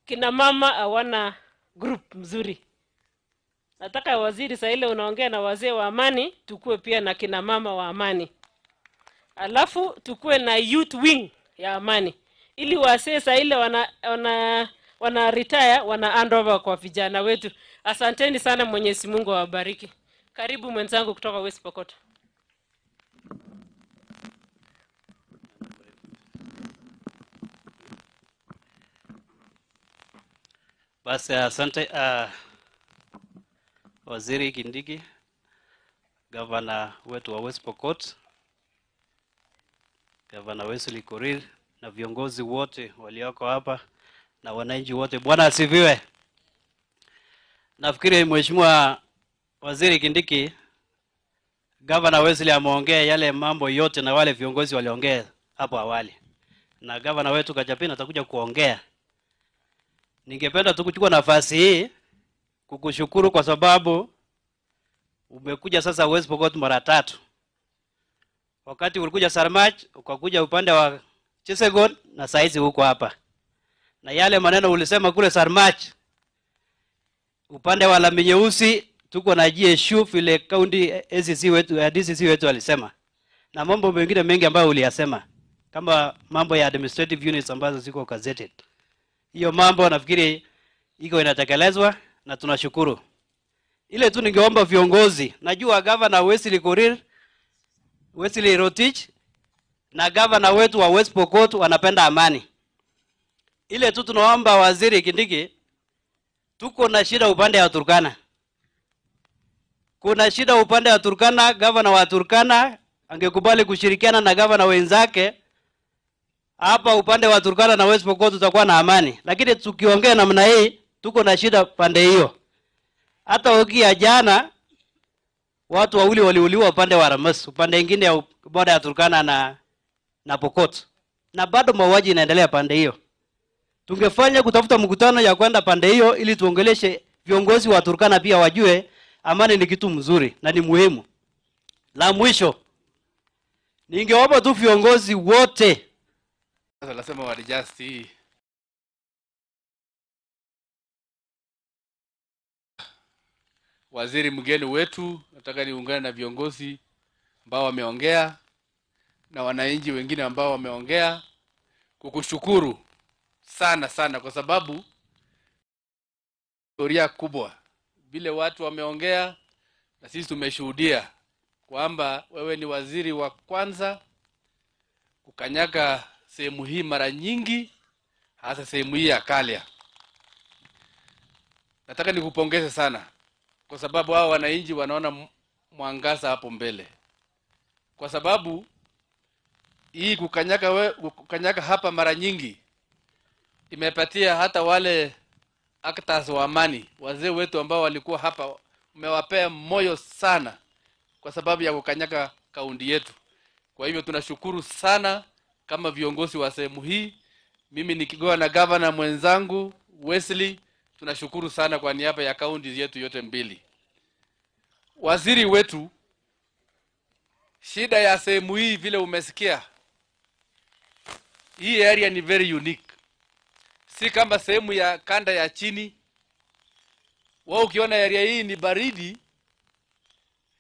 kina mama hawana group mzuri. Nataka waziri saa ile unaongea na wazee wa amani, tukue pia na kina mama wa amani. Alafu tukue na youth wing ya amani. Ili wazee saa ile wana retire, wana hand over kwa vijana wetu. Asanteni sana, Mwenyezi Mungu awabariki. Karibu mwenzangu kutoka West Pokot. Basi asante Waziri Kindiki, Governor wetu wa West Pokot, Governor Wesley Korir na viongozi wote walioko hapa na wananchi wote. Bwana asifiwe. Nafikiri Mheshimiwa Waziri Kindiki, Governor Wesley ameongea yale mambo yote na wale viongozi waliongea hapo awali. Na governor wetu Kachapin atakuja kuongea. Ningependa tu kuchukua nafasi hii kukushukuru kwa sababu umekuja sasa West Pokot mara tatu. Wakati ulikuja Sarmach, ukakuja upande wa Chesegon na saizi huko hapa. Na yale maneno ulisema kule Sarmach, upande wa lami nyeusi tuko na GSU vile county ACC wetu, DCC wetu alisema. Na mambo mengine mengi ambayo uliyasema kama mambo ya administrative units ambazo ziko gazetted. Hiyo mambo nafikiri iko inatekelezwa na tunashukuru. Ile tu ningeomba viongozi, najua Governor Wesley Korir, Wesley Rotich na governor wetu wa West Pokot wanapenda amani. Ile tu tunaomba Waziri Kindiki, tuko na shida upande wa Turkana. Kuna shida upande wa Turkana. Governor wa Turkana angekubali kushirikiana na governor wenzake hapa upande wa Turkana na West Pokot tutakuwa na amani. Lakini tukiongea namna hii tuko na shida pande hiyo. Hata wiki ya jana watu wawili waliuliwa upande wa Ramas, upande mwingine ya border ya Turkana na Pokot. Na bado mauaji inaendelea pande hiyo. Tungefanya kutafuta mkutano ya kwenda pande hiyo ili tuongeleshe viongozi wa Turkana pia wajue amani ni kitu mzuri na ni muhimu. La mwisho, ningeomba tu viongozi wote. Sasa lazima wa adjust hii. Waziri mgeni wetu, nataka niungane na viongozi ambao wameongea na wananchi wengine ambao wameongea kukushukuru sana sana kwa sababu historia kubwa vile watu wameongea na sisi tumeshuhudia kwamba wewe ni waziri wa kwanza kukanyaga sehemu hii mara nyingi, hasa sehemu hii ya Kalia. Nataka nikupongeze sana kwa sababu hao wananchi wanaona mwangaza hapo mbele. Kwa sababu hii kukanyaga hapa mara nyingi imepatia hata wale actors wa amani, wazee wetu ambao walikuwa hapa, umewapea moyo sana kwa sababu ya kukanyaga kaunti yetu. Kwa hivyo tunashukuru sana kama viongozi wa sehemu hii. Mimi nikigoa na governor mwenzangu Wesley, tunashukuru sana kwa niaba ya kaunti yetu yote mbili. Waziri wetu, shida ya sehemu hii vile umesikia, hii area ni very unique. Si kama sehemu ya kanda ya chini. Wao ukiona area hii ni baridi,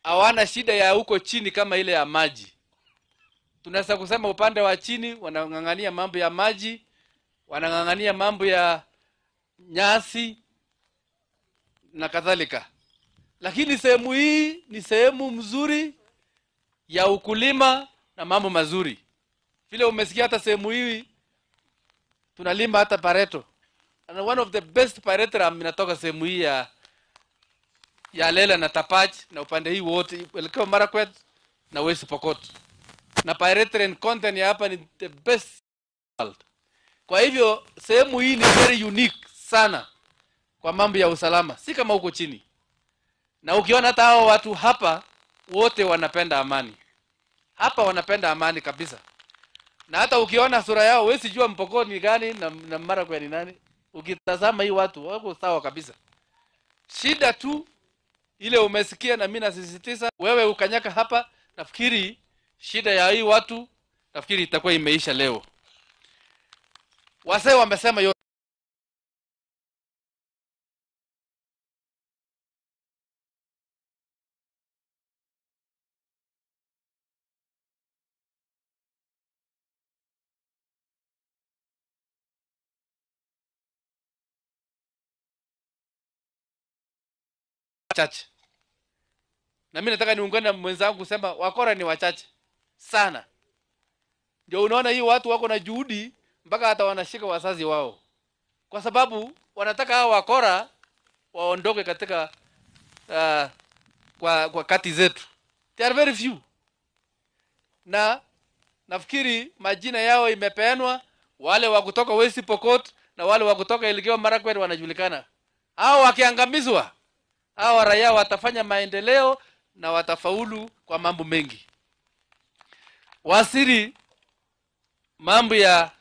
hawana shida ya huko chini kama ile ya maji. Tunaweza kusema upande wa chini wanang'ang'ania mambo ya maji, wanang'ang'ania mambo ya nyasi na kadhalika. Lakini sehemu hii ni sehemu mzuri ya ukulima na mambo mazuri. Vile umesikia hata sehemu hii tunalima hata pareto. And one of the best pareto inatoka sehemu hii ya Lela na Tapach na upande hii wote, Elgeyo Marakwet na West Pokot. Na pyrethrin content ya hapa ni the best world. Kwa hivyo sehemu hii ni very unique sana kwa mambo ya usalama, si kama huko chini. Na ukiona hata hao watu hapa wote wanapenda amani. Hapa wanapenda amani kabisa. Na hata ukiona sura yao wewe sijua Mpokot ni gani na Marakwet ni nani. Ukitazama hii watu wako sawa kabisa. Shida tu ile umesikia na mimi nasisitiza wewe ukanyaka hapa, nafikiri shida ya hii watu nafikiri itakuwa imeisha leo. Wasee wamesema yote. Wachache. Na mimi nataka niungane na mwenzangu kusema wakora ni wachache sana. Ndio unaona hii watu wako na juhudi mpaka hata wanashika wazazi wao. Kwa sababu wanataka hao wakora waondoke katika kwa kati zetu. They are very few. Na nafikiri majina yao imepeanwa, wale wa kutoka West Pokot na wale wa kutoka Elgeyo Marakwet wanajulikana. Hao wakiangamizwa, hao raia watafanya maendeleo na watafaulu kwa mambo mengi. Waziri, mambo ya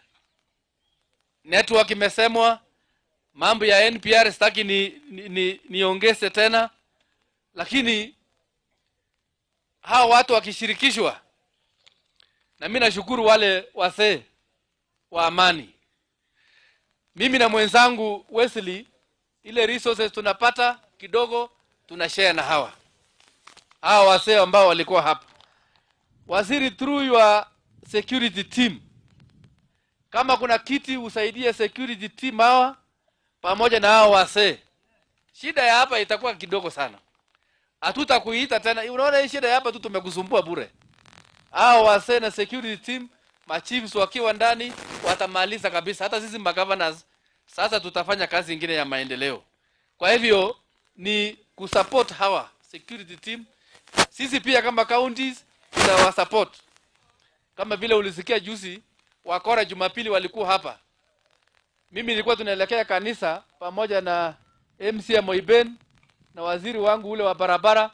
network imesemwa, Mambo ya NPR sitaki niongeze tena, lakini hawa watu wakishirikishwa, na mimi nashukuru wale wasee wa amani. Mimi na mwenzangu Wesley, ile resources tunapata kidogo tunashare na hawa wasee ambao walikuwa hapa. Waziri, through your security team, kama kuna kiti usaidie security team hawa pamoja na hawa wasee. Shida ya hapa itakuwa kidogo sana. Hatutakuita tena. Unaona hii shida ya hapa tu tumekusumbua bure. Hawa wasee na security team, machiefs wakiwa ndani watamaliza kabisa. Hata sisi magovernors sasa tutafanya kazi nyingine ya maendeleo. Kwa hivyo ni kusupport hawa security team. Sisi pia kama counties tutawasupport. Kama vile ulisikia juzi wakora Jumapili walikuwa hapa. Mimi nilikuwa tunaelekea kanisa pamoja na MC Moiben na waziri wangu ule wa barabara.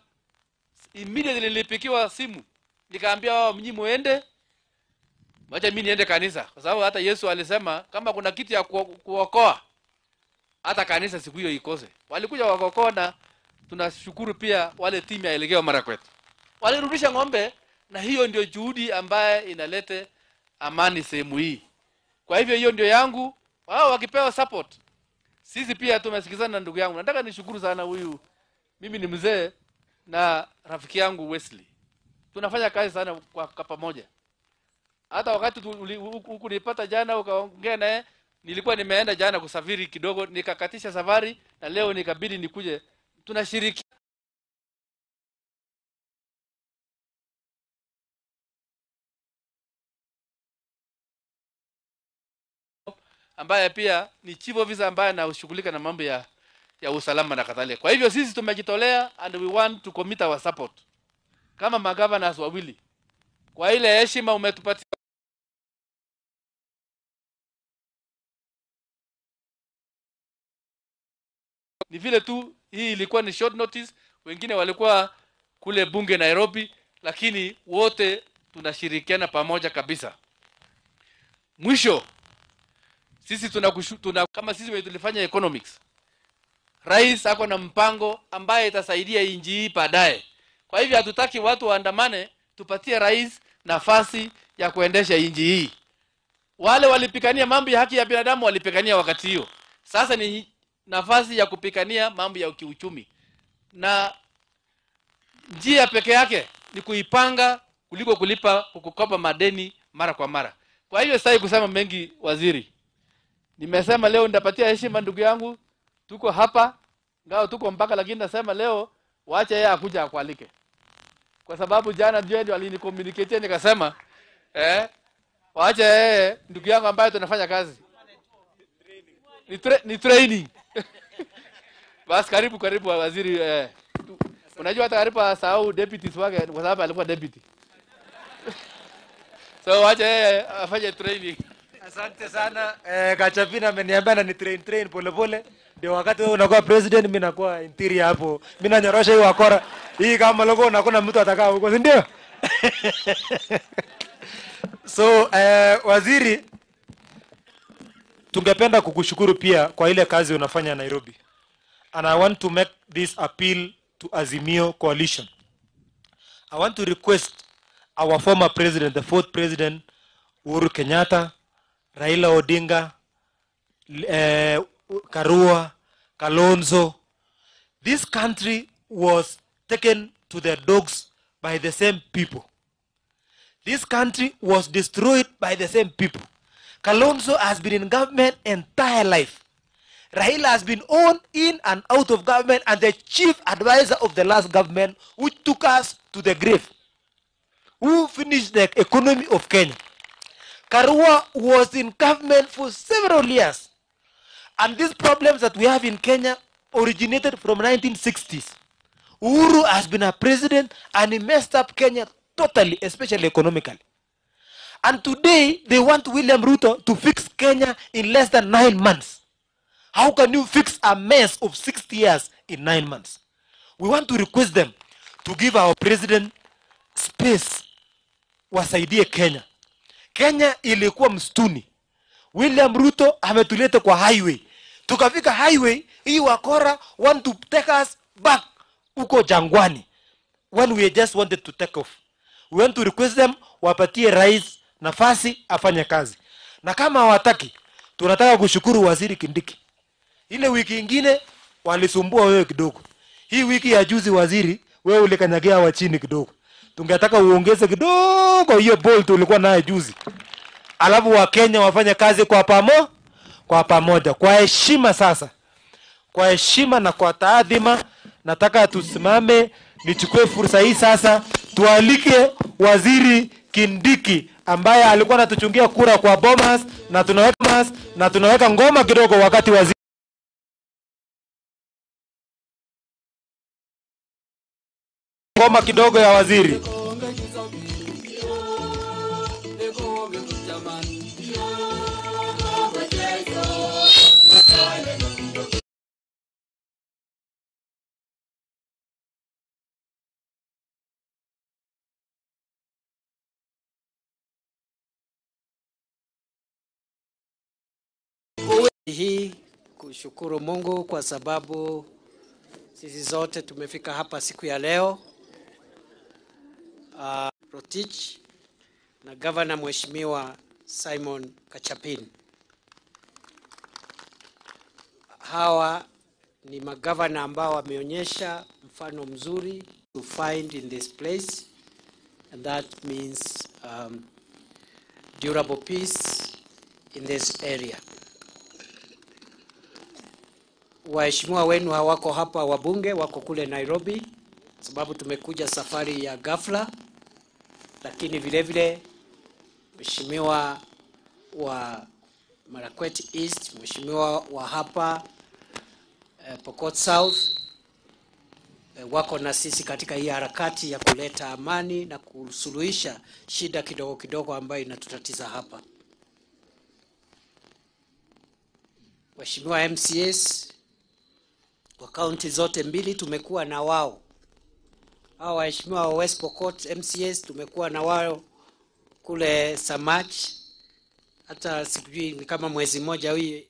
Immediately nilipikiwa simu. Nikaambia wao mnyi muende, wacha mimi niende kanisa, kwa sababu hata Yesu alisema kama kuna kitu ya kuokoa hata kanisa siku hiyo ikose. Walikuja wakaokoa, na tunashukuru pia wale timu ya Elgeyo Marakwet. Walirudisha ng'ombe, na hiyo ndio juhudi ambaye inalete amani sehemu hii. Kwa hivyo hiyo ndio yangu. Wao wakipewa support, sisi pia tumesikizana na ndugu yangu. Nataka nishukuru sana huyu, mimi ni mzee na rafiki yangu Wesley. Tunafanya kazi sana kwa pamoja. Hata wakati hukunipata jana ukaongea naye, nilikuwa nimeenda jana kusafiri kidogo, nikakatisha safari na leo nikabidi nikuje. Tunashiriki ambaye pia ni chief officer ambaye anashughulika na mambo ya usalama na kadhalika. Kwa hivyo sisi tumejitolea and we want to commit our support kama magovernors wawili kwa ile heshima umetupatia. Ni vile tu hii ilikuwa ni short notice, wengine walikuwa kule bunge Nairobi, lakini wote tunashirikiana pamoja kabisa. Mwisho, sisi tuna kama sisi tulifanya economics. Rais ako na mpango ambaye itasaidia nchi hii baadaye. Kwa hivyo hatutaki watu waandamane, tupatie rais nafasi ya kuendesha nchi hii. Wale walipigania mambo ya haki ya binadamu walipigania wakati hiyo. Sasa ni nafasi ya kupigania mambo ya kiuchumi. Na njia peke yake ni kuipanga kuliko kulipa kukopa madeni mara kwa mara. Kwa hiyo sitaki kusema mengi waziri. Nimesema leo nitapatia heshima ndugu yangu. Tuko hapa, ngao tuko mpaka, lakini nasema leo waache yeye akuja akualike. Kwa sababu jana ndio alinicommunicate nikasema waache yeye ndugu yangu ambaye tunafanya kazi. Ni training. Bas karibu waziri. Unajua hata karibu asahau deputies wake kwa sababu alikuwa deputy. So waache yeye afanye training. Asante sana. Kachapina ameniambia na ni train pole pole. Ndio wakati wewe unakuwa president, mimi nakuwa interior hapo. Mimi nanyorosha hii wakora. Hii kama logo na kuna mtu atakaa huko, si ndio? So waziri, tungependa kukushukuru pia kwa ile kazi unafanya Nairobi. And I want to make this appeal to Azimio Coalition. I want to request our former president, the fourth president, Uhuru Kenyatta, Raila Odinga, Karua, Kalonzo. This country was taken to their dogs by the same people. This country was destroyed by the same people. Kalonzo has been in government entire life. Raila has been on, in and out of government and the chief advisor of the last government, who took us to the grave, who finished the economy of Kenya. Karua was in government for several years. And these problems that we have in Kenya originated from 1960s. Uhuru has been a president and he messed up Kenya totally, especially economically. And today, they want William Ruto to fix Kenya in less than 9 months. How can you fix a mess of 60 years in 9 months? We want to request them to give our president space. Wasaidie Kenya. Kenya ilikuwa msituni. William Ruto ametuleta kwa highway. Tukafika highway, hii wakora want to take us back huko jangwani when we just wanted to take off. We want to request them wapatie rais nafasi afanye kazi. Na kama hawataki, tunataka kushukuru Waziri Kindiki. Ile wiki ingine walisumbua wewe kidogo. Hii wiki ya juzi waziri, wewe ulikanyagia wa chini kidogo. Tungetaka uongeze kidogo hiyo bolt ulikuwa naye juzi. Alafu Wakenya wafanye kazi kwa pamoja, kwa heshima sasa. Kwa heshima na kwa taadhima, nataka tusimame, nichukue fursa hii sasa tualike Waziri Kindiki ambaye alikuwa anatuchungia kura kwa Bomas, na tunaweka ngoma kidogo wakati waziri ngoma kidogo ya waziri. Hii kushukuru Mungu kwa sababu sisi zote tumefika hapa siku ya leo. Rotich na Governor Mheshimiwa Simon Kachapin. Hawa ni magavana ambao wameonyesha mfano mzuri to find in this place, and that means durable peace in this area. Waheshimiwa wenu hawako hapa, wabunge wako kule Nairobi, sababu tumekuja safari ya ghafla. Lakini vile vile Mheshimiwa wa Marakwet East, Mheshimiwa wa hapa Pokot South wako na sisi katika hii harakati ya kuleta amani na kusuluhisha shida kidogo kidogo ambayo inatutatiza hapa. Waheshimiwa MCAs wa kaunti zote mbili tumekuwa na wao. Hao waheshimiwa wa West Pokot MCAs tumekuwa na wao kule Samach, hata sijui ni kama mwezi mmoja hii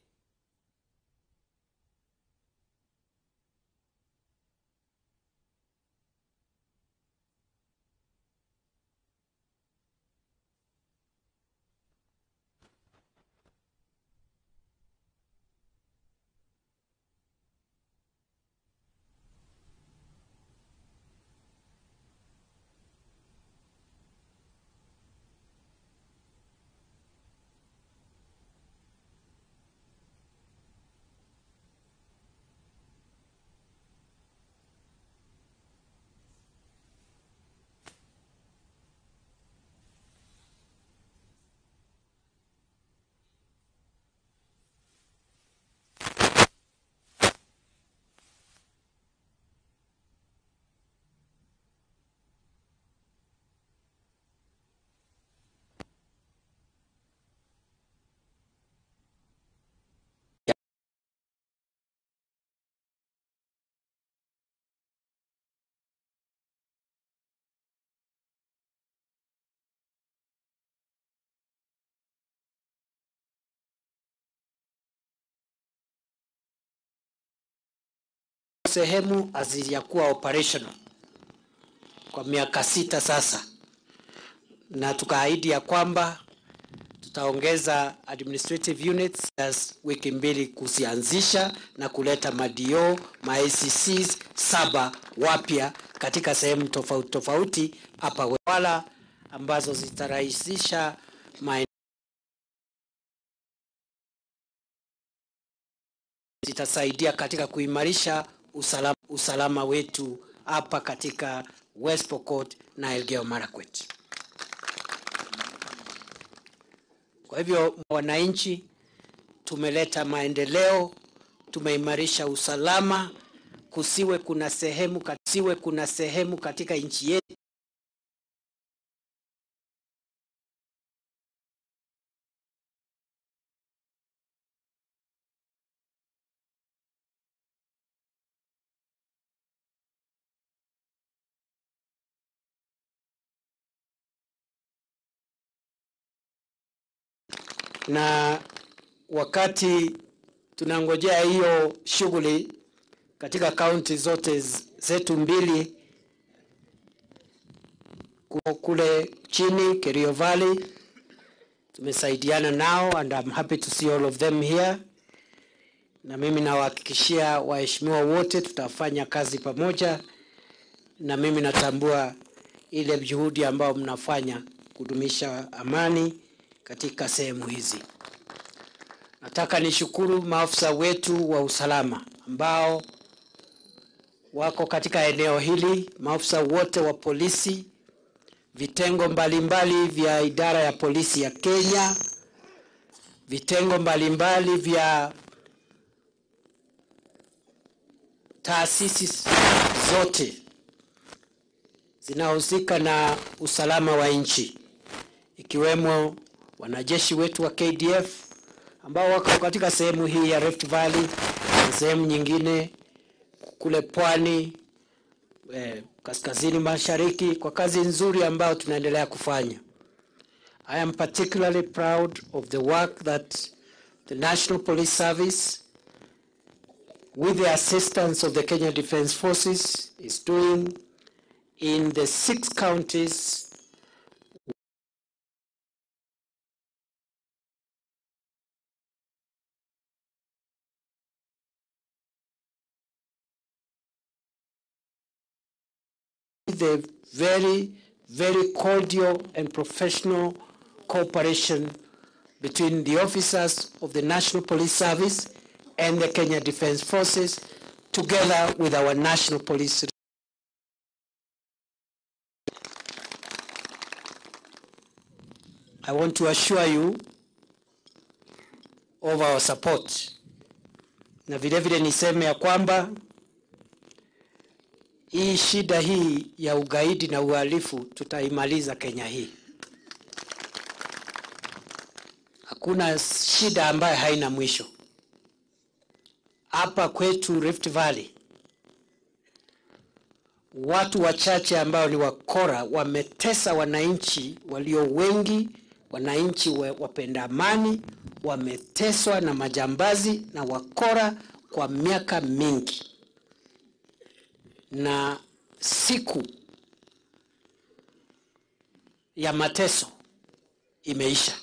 sehemu hazijakuwa operational kwa miaka 6 sasa, na tukaahidi ya kwamba tutaongeza administrative units as wiki 2 kuzianzisha na kuleta madio ma ACCs 7 wapya katika sehemu tofauti tofauti hapa wala ambazo zitarahisisha zitasaidia katika kuimarisha usalama wetu hapa katika West Pokot na Elgeyo Marakwet. Kwa hivyo wananchi, tumeleta maendeleo, tumeimarisha usalama, kusiwe kuna sehemu katika nchi yetu Na wakati Tunangojea hiyo shughuli katika kaunti zote zetu mbili, kule chini Kerio Valley tumesaidiana nao, and I'm happy to see all of them here. Na mimi nawahakikishia waheshimiwa wote tutafanya kazi pamoja, na mimi natambua ile juhudi ambayo mnafanya kudumisha amani katika sehemu hizi. Nataka nishukuru maafisa wetu wa usalama ambao wako katika eneo hili, maafisa wote wa polisi, vitengo mbalimbali vya idara ya polisi ya Kenya, vitengo mbalimbali vya taasisi zote zinahusika na usalama wa nchi, ikiwemo wanajeshi wetu wa KDF ambao wako katika sehemu hii ya Rift Valley na sehemu nyingine kule pwani, kaskazini mashariki, kwa kazi nzuri ambayo tunaendelea kufanya. I am particularly proud of the work that the National Police Service, with the assistance of the Kenya Defence Forces, is doing in the 6 counties the very, very cordial and professional cooperation between the officers of the National Police Service and the Kenya Defence Forces, together with our National Police. I want to assure you of our support. Na vile vile niseme ya kwamba hii shida hii ya ugaidi na uhalifu tutaimaliza Kenya hii. Hakuna shida ambayo haina mwisho. Hapa kwetu Rift Valley, watu wachache ambao ni wakora wametesa wananchi walio wengi, wananchi wapenda amani, wameteswa na majambazi na wakora kwa miaka mingi. Na siku ya mateso imeisha.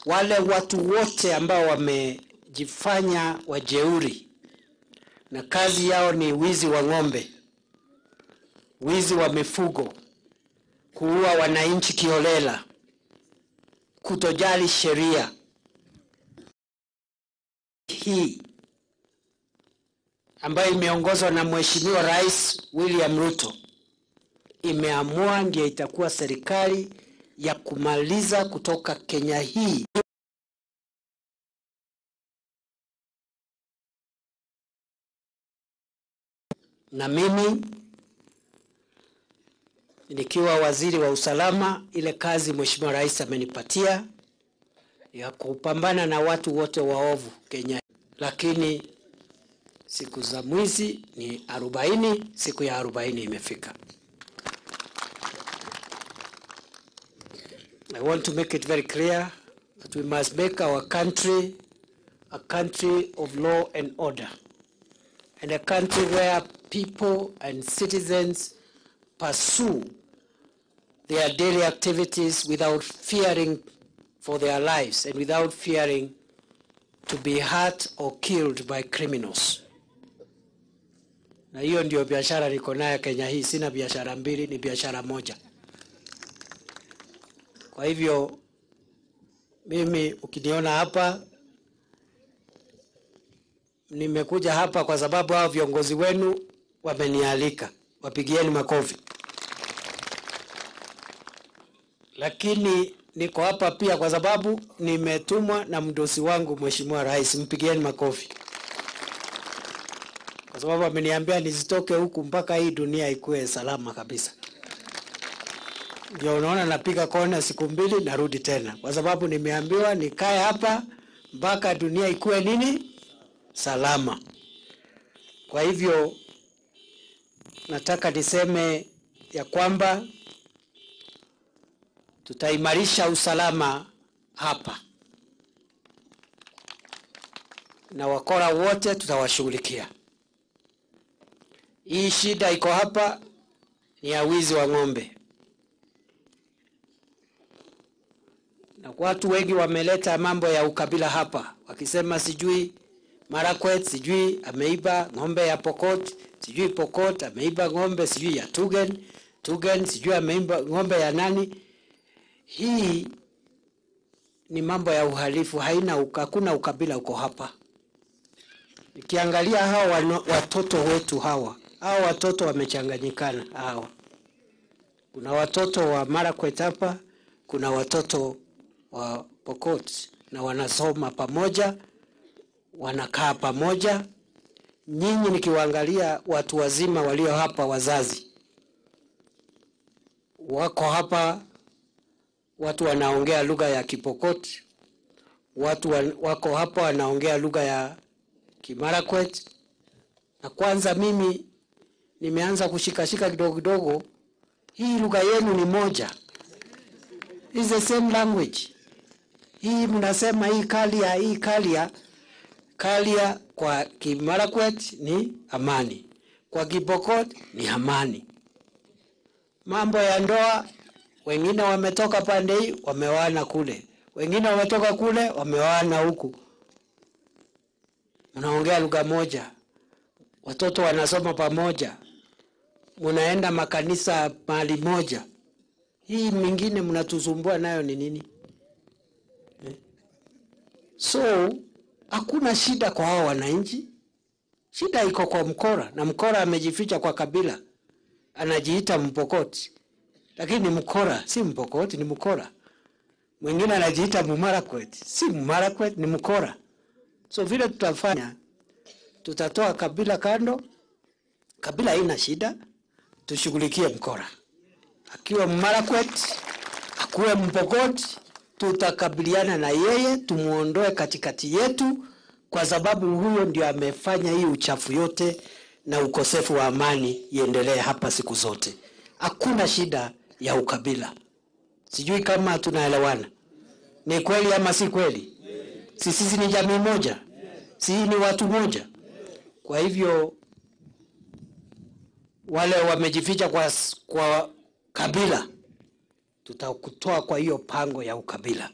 Wale watu wote ambao wamejifanya wajeuri na kazi yao ni wizi wa ng'ombe, wizi wa mifugo, kuua wananchi kiholela, kutojali sheria hii ambayo imeongozwa na Mheshimiwa Rais William Ruto, imeamua ndiyo itakuwa serikali ya kumaliza kutoka Kenya hii. Na mimi nikiwa waziri wa usalama, ile kazi Mheshimiwa Rais amenipatia ya kupambana na watu wote waovu Kenya. Lakini siku za mwizi ni 40, siku ya 40 imefika. I want to make it very clear that we must make our country a country of law and order, and a country where people and citizens pursue their daily activities without fearing for their lives and without fearing to be hurt or killed by criminals. Na hiyo ndio biashara niko nayo Kenya hii. Sina biashara mbili, ni biashara moja. Kwa hivyo mimi ukiniona hapa, nimekuja hapa kwa sababu hao viongozi wenu wamenialika. Wapigieni makofi. Lakini niko hapa pia kwa sababu nimetumwa na mdosi wangu Mheshimiwa Rais. Mpigieni makofi. Kwa sababu ameniambia nisitoke huku mpaka hii dunia ikue salama kabisa. Ndio unaona napiga kona siku mbili narudi tena, kwa sababu nimeambiwa nikae hapa mpaka dunia ikue nini? Salama. Kwa hivyo nataka niseme ya kwamba tutaimarisha usalama hapa. Na wakora wote tutawashughulikia. Hii shida iko hapa ni ya wizi wa ng'ombe. Na watu wengi wameleta mambo ya ukabila hapa, wakisema sijui Marakwet sijui ameiba ng'ombe ya Pokot, sijui Pokot ameiba ng'ombe sijui ya Tugen, Tugen sijui ameiba ng'ombe ya nani. Hii ni mambo ya uhalifu, haina hakuna ukabila uko hapa. Nikiangalia hawa watoto wetu hawa watoto wamechanganyikana hawa. Kuna watoto wa Marakwet hapa, kuna watoto wa Pokot, na wanasoma pamoja, wanakaa pamoja. Nyinyi nikiwaangalia watu wazima walio hapa, wazazi wako hapa, watu wanaongea lugha ya Kipokot, watu wako hapa wanaongea lugha ya Kimarakwet. Na kwanza mimi nimeanza kushikashika kidogo kidogo, hii lugha yenu ni moja, is the same language. Hii mnasema hii Kalia, hii Kalia, Kalia kwa Kimarakwet ni amani, kwa Kipokot ni amani. Mambo ya ndoa, wengine wametoka pande hii wameoana kule, wengine wametoka kule wameoana huku. Mnaongea lugha moja, watoto wanasoma pamoja, mnaenda makanisa mahali moja. Hii mingine mnatusumbua nayo ni nini? So hakuna shida kwa hao wananchi. Shida iko kwa mkora, na mkora amejificha kwa kabila, anajiita Mpokoti, lakini mkora si Mpokoti, ni mkora. Mwingine anajiita Mumarakwet, si Mumarakwet, ni mkora. So vile tutafanya, tutatoa kabila kando. Kabila haina shida, tushughulikie mkora. Akiwa Mumarakwet, akuwe Mpokoti, tutakabiliana na yeye, tumuondoe katikati yetu, kwa sababu huyo ndio amefanya hii uchafu yote na ukosefu wa amani iendelee hapa siku zote. Hakuna shida ya ukabila. Sijui kama tunaelewana. Ni kweli ama si kweli? Sisi ni jamii moja, si ni watu moja. Kwa hivyo wale wamejificha kwa kabila, tutakutoa kwa hiyo pango ya ukabila.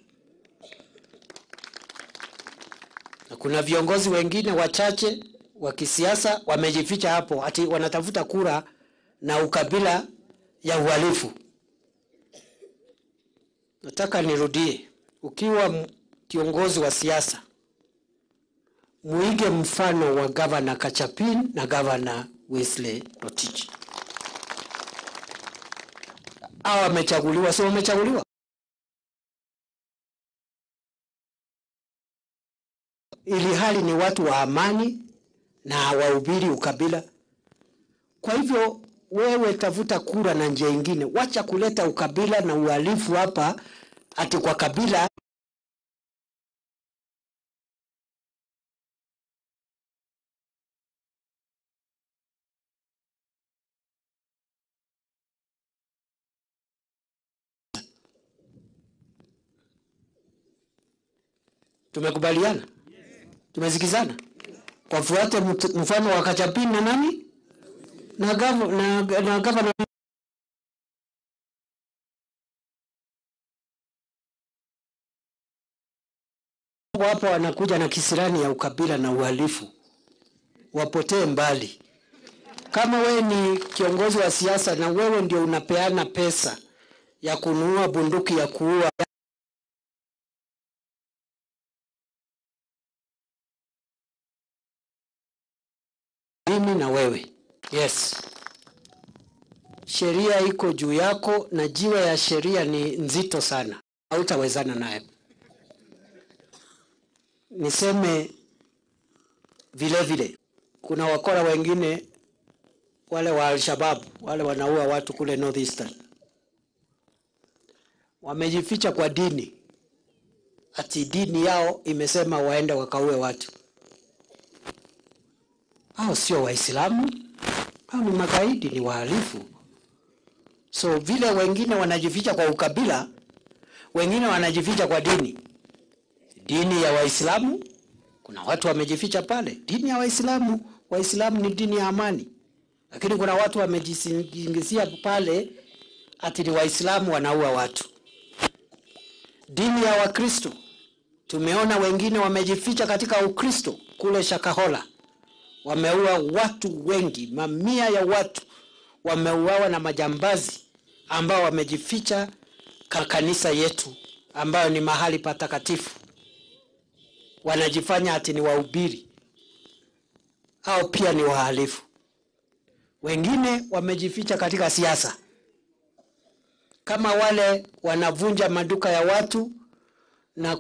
Na kuna viongozi wengine wachache wa kisiasa wamejificha hapo, ati wanatafuta kura na ukabila ya uhalifu. Nataka nirudie, ukiwa kiongozi wa siasa, muige mfano wa Governor Kachapin na Governor Wesley Rotich. Hawa wamechaguliwa, sio wamechaguliwa? Ili hali ni watu wa amani na hawahubiri ukabila. Kwa hivyo wewe tafuta kura na njia nyingine, wacha kuleta ukabila na uhalifu hapa ati kwa kabila. Tumekubaliana? Tumesikizana? Kwa fuate mfano wa Kachapin na nani? Na gavana hapo wanakuja na kisirani ya ukabila na uhalifu. Wapotee mbali. Kama wewe ni kiongozi wa siasa na wewe ndio unapeana pesa ya kununua bunduki ya kuua mimi na wewe. Yes. Sheria iko juu yako na jiwe ya sheria ni nzito sana. Hautawezana nayo. Niseme vile vile, kuna wakora wengine wale wa Al-Shabaab, wale wanaua watu kule Northeastern. Wamejificha kwa dini. Ati dini yao imesema waende wakaue watu. Hao sio Waislamu, hao ni magaidi, ni wahalifu. So vile wengine wanajificha kwa ukabila, wengine wanajificha kwa dini. Dini ya Waislamu, Kuna watu wamejificha pale. Dini ya Waislamu, Waislamu ni dini ya amani, lakini kuna watu wamejisingizia pale ati ni Waislamu wanaua watu. Dini ya Wakristo, tumeona wengine wamejificha katika Ukristo kule Shakahola, wameua watu wengi, mamia ya watu wameuawa na majambazi ambao wamejificha kanisa yetu ambayo ni mahali patakatifu. Wanajifanya ati ni wahubiri au pia ni wahalifu. Wengine wamejificha katika siasa, kama wale wanavunja maduka ya watu na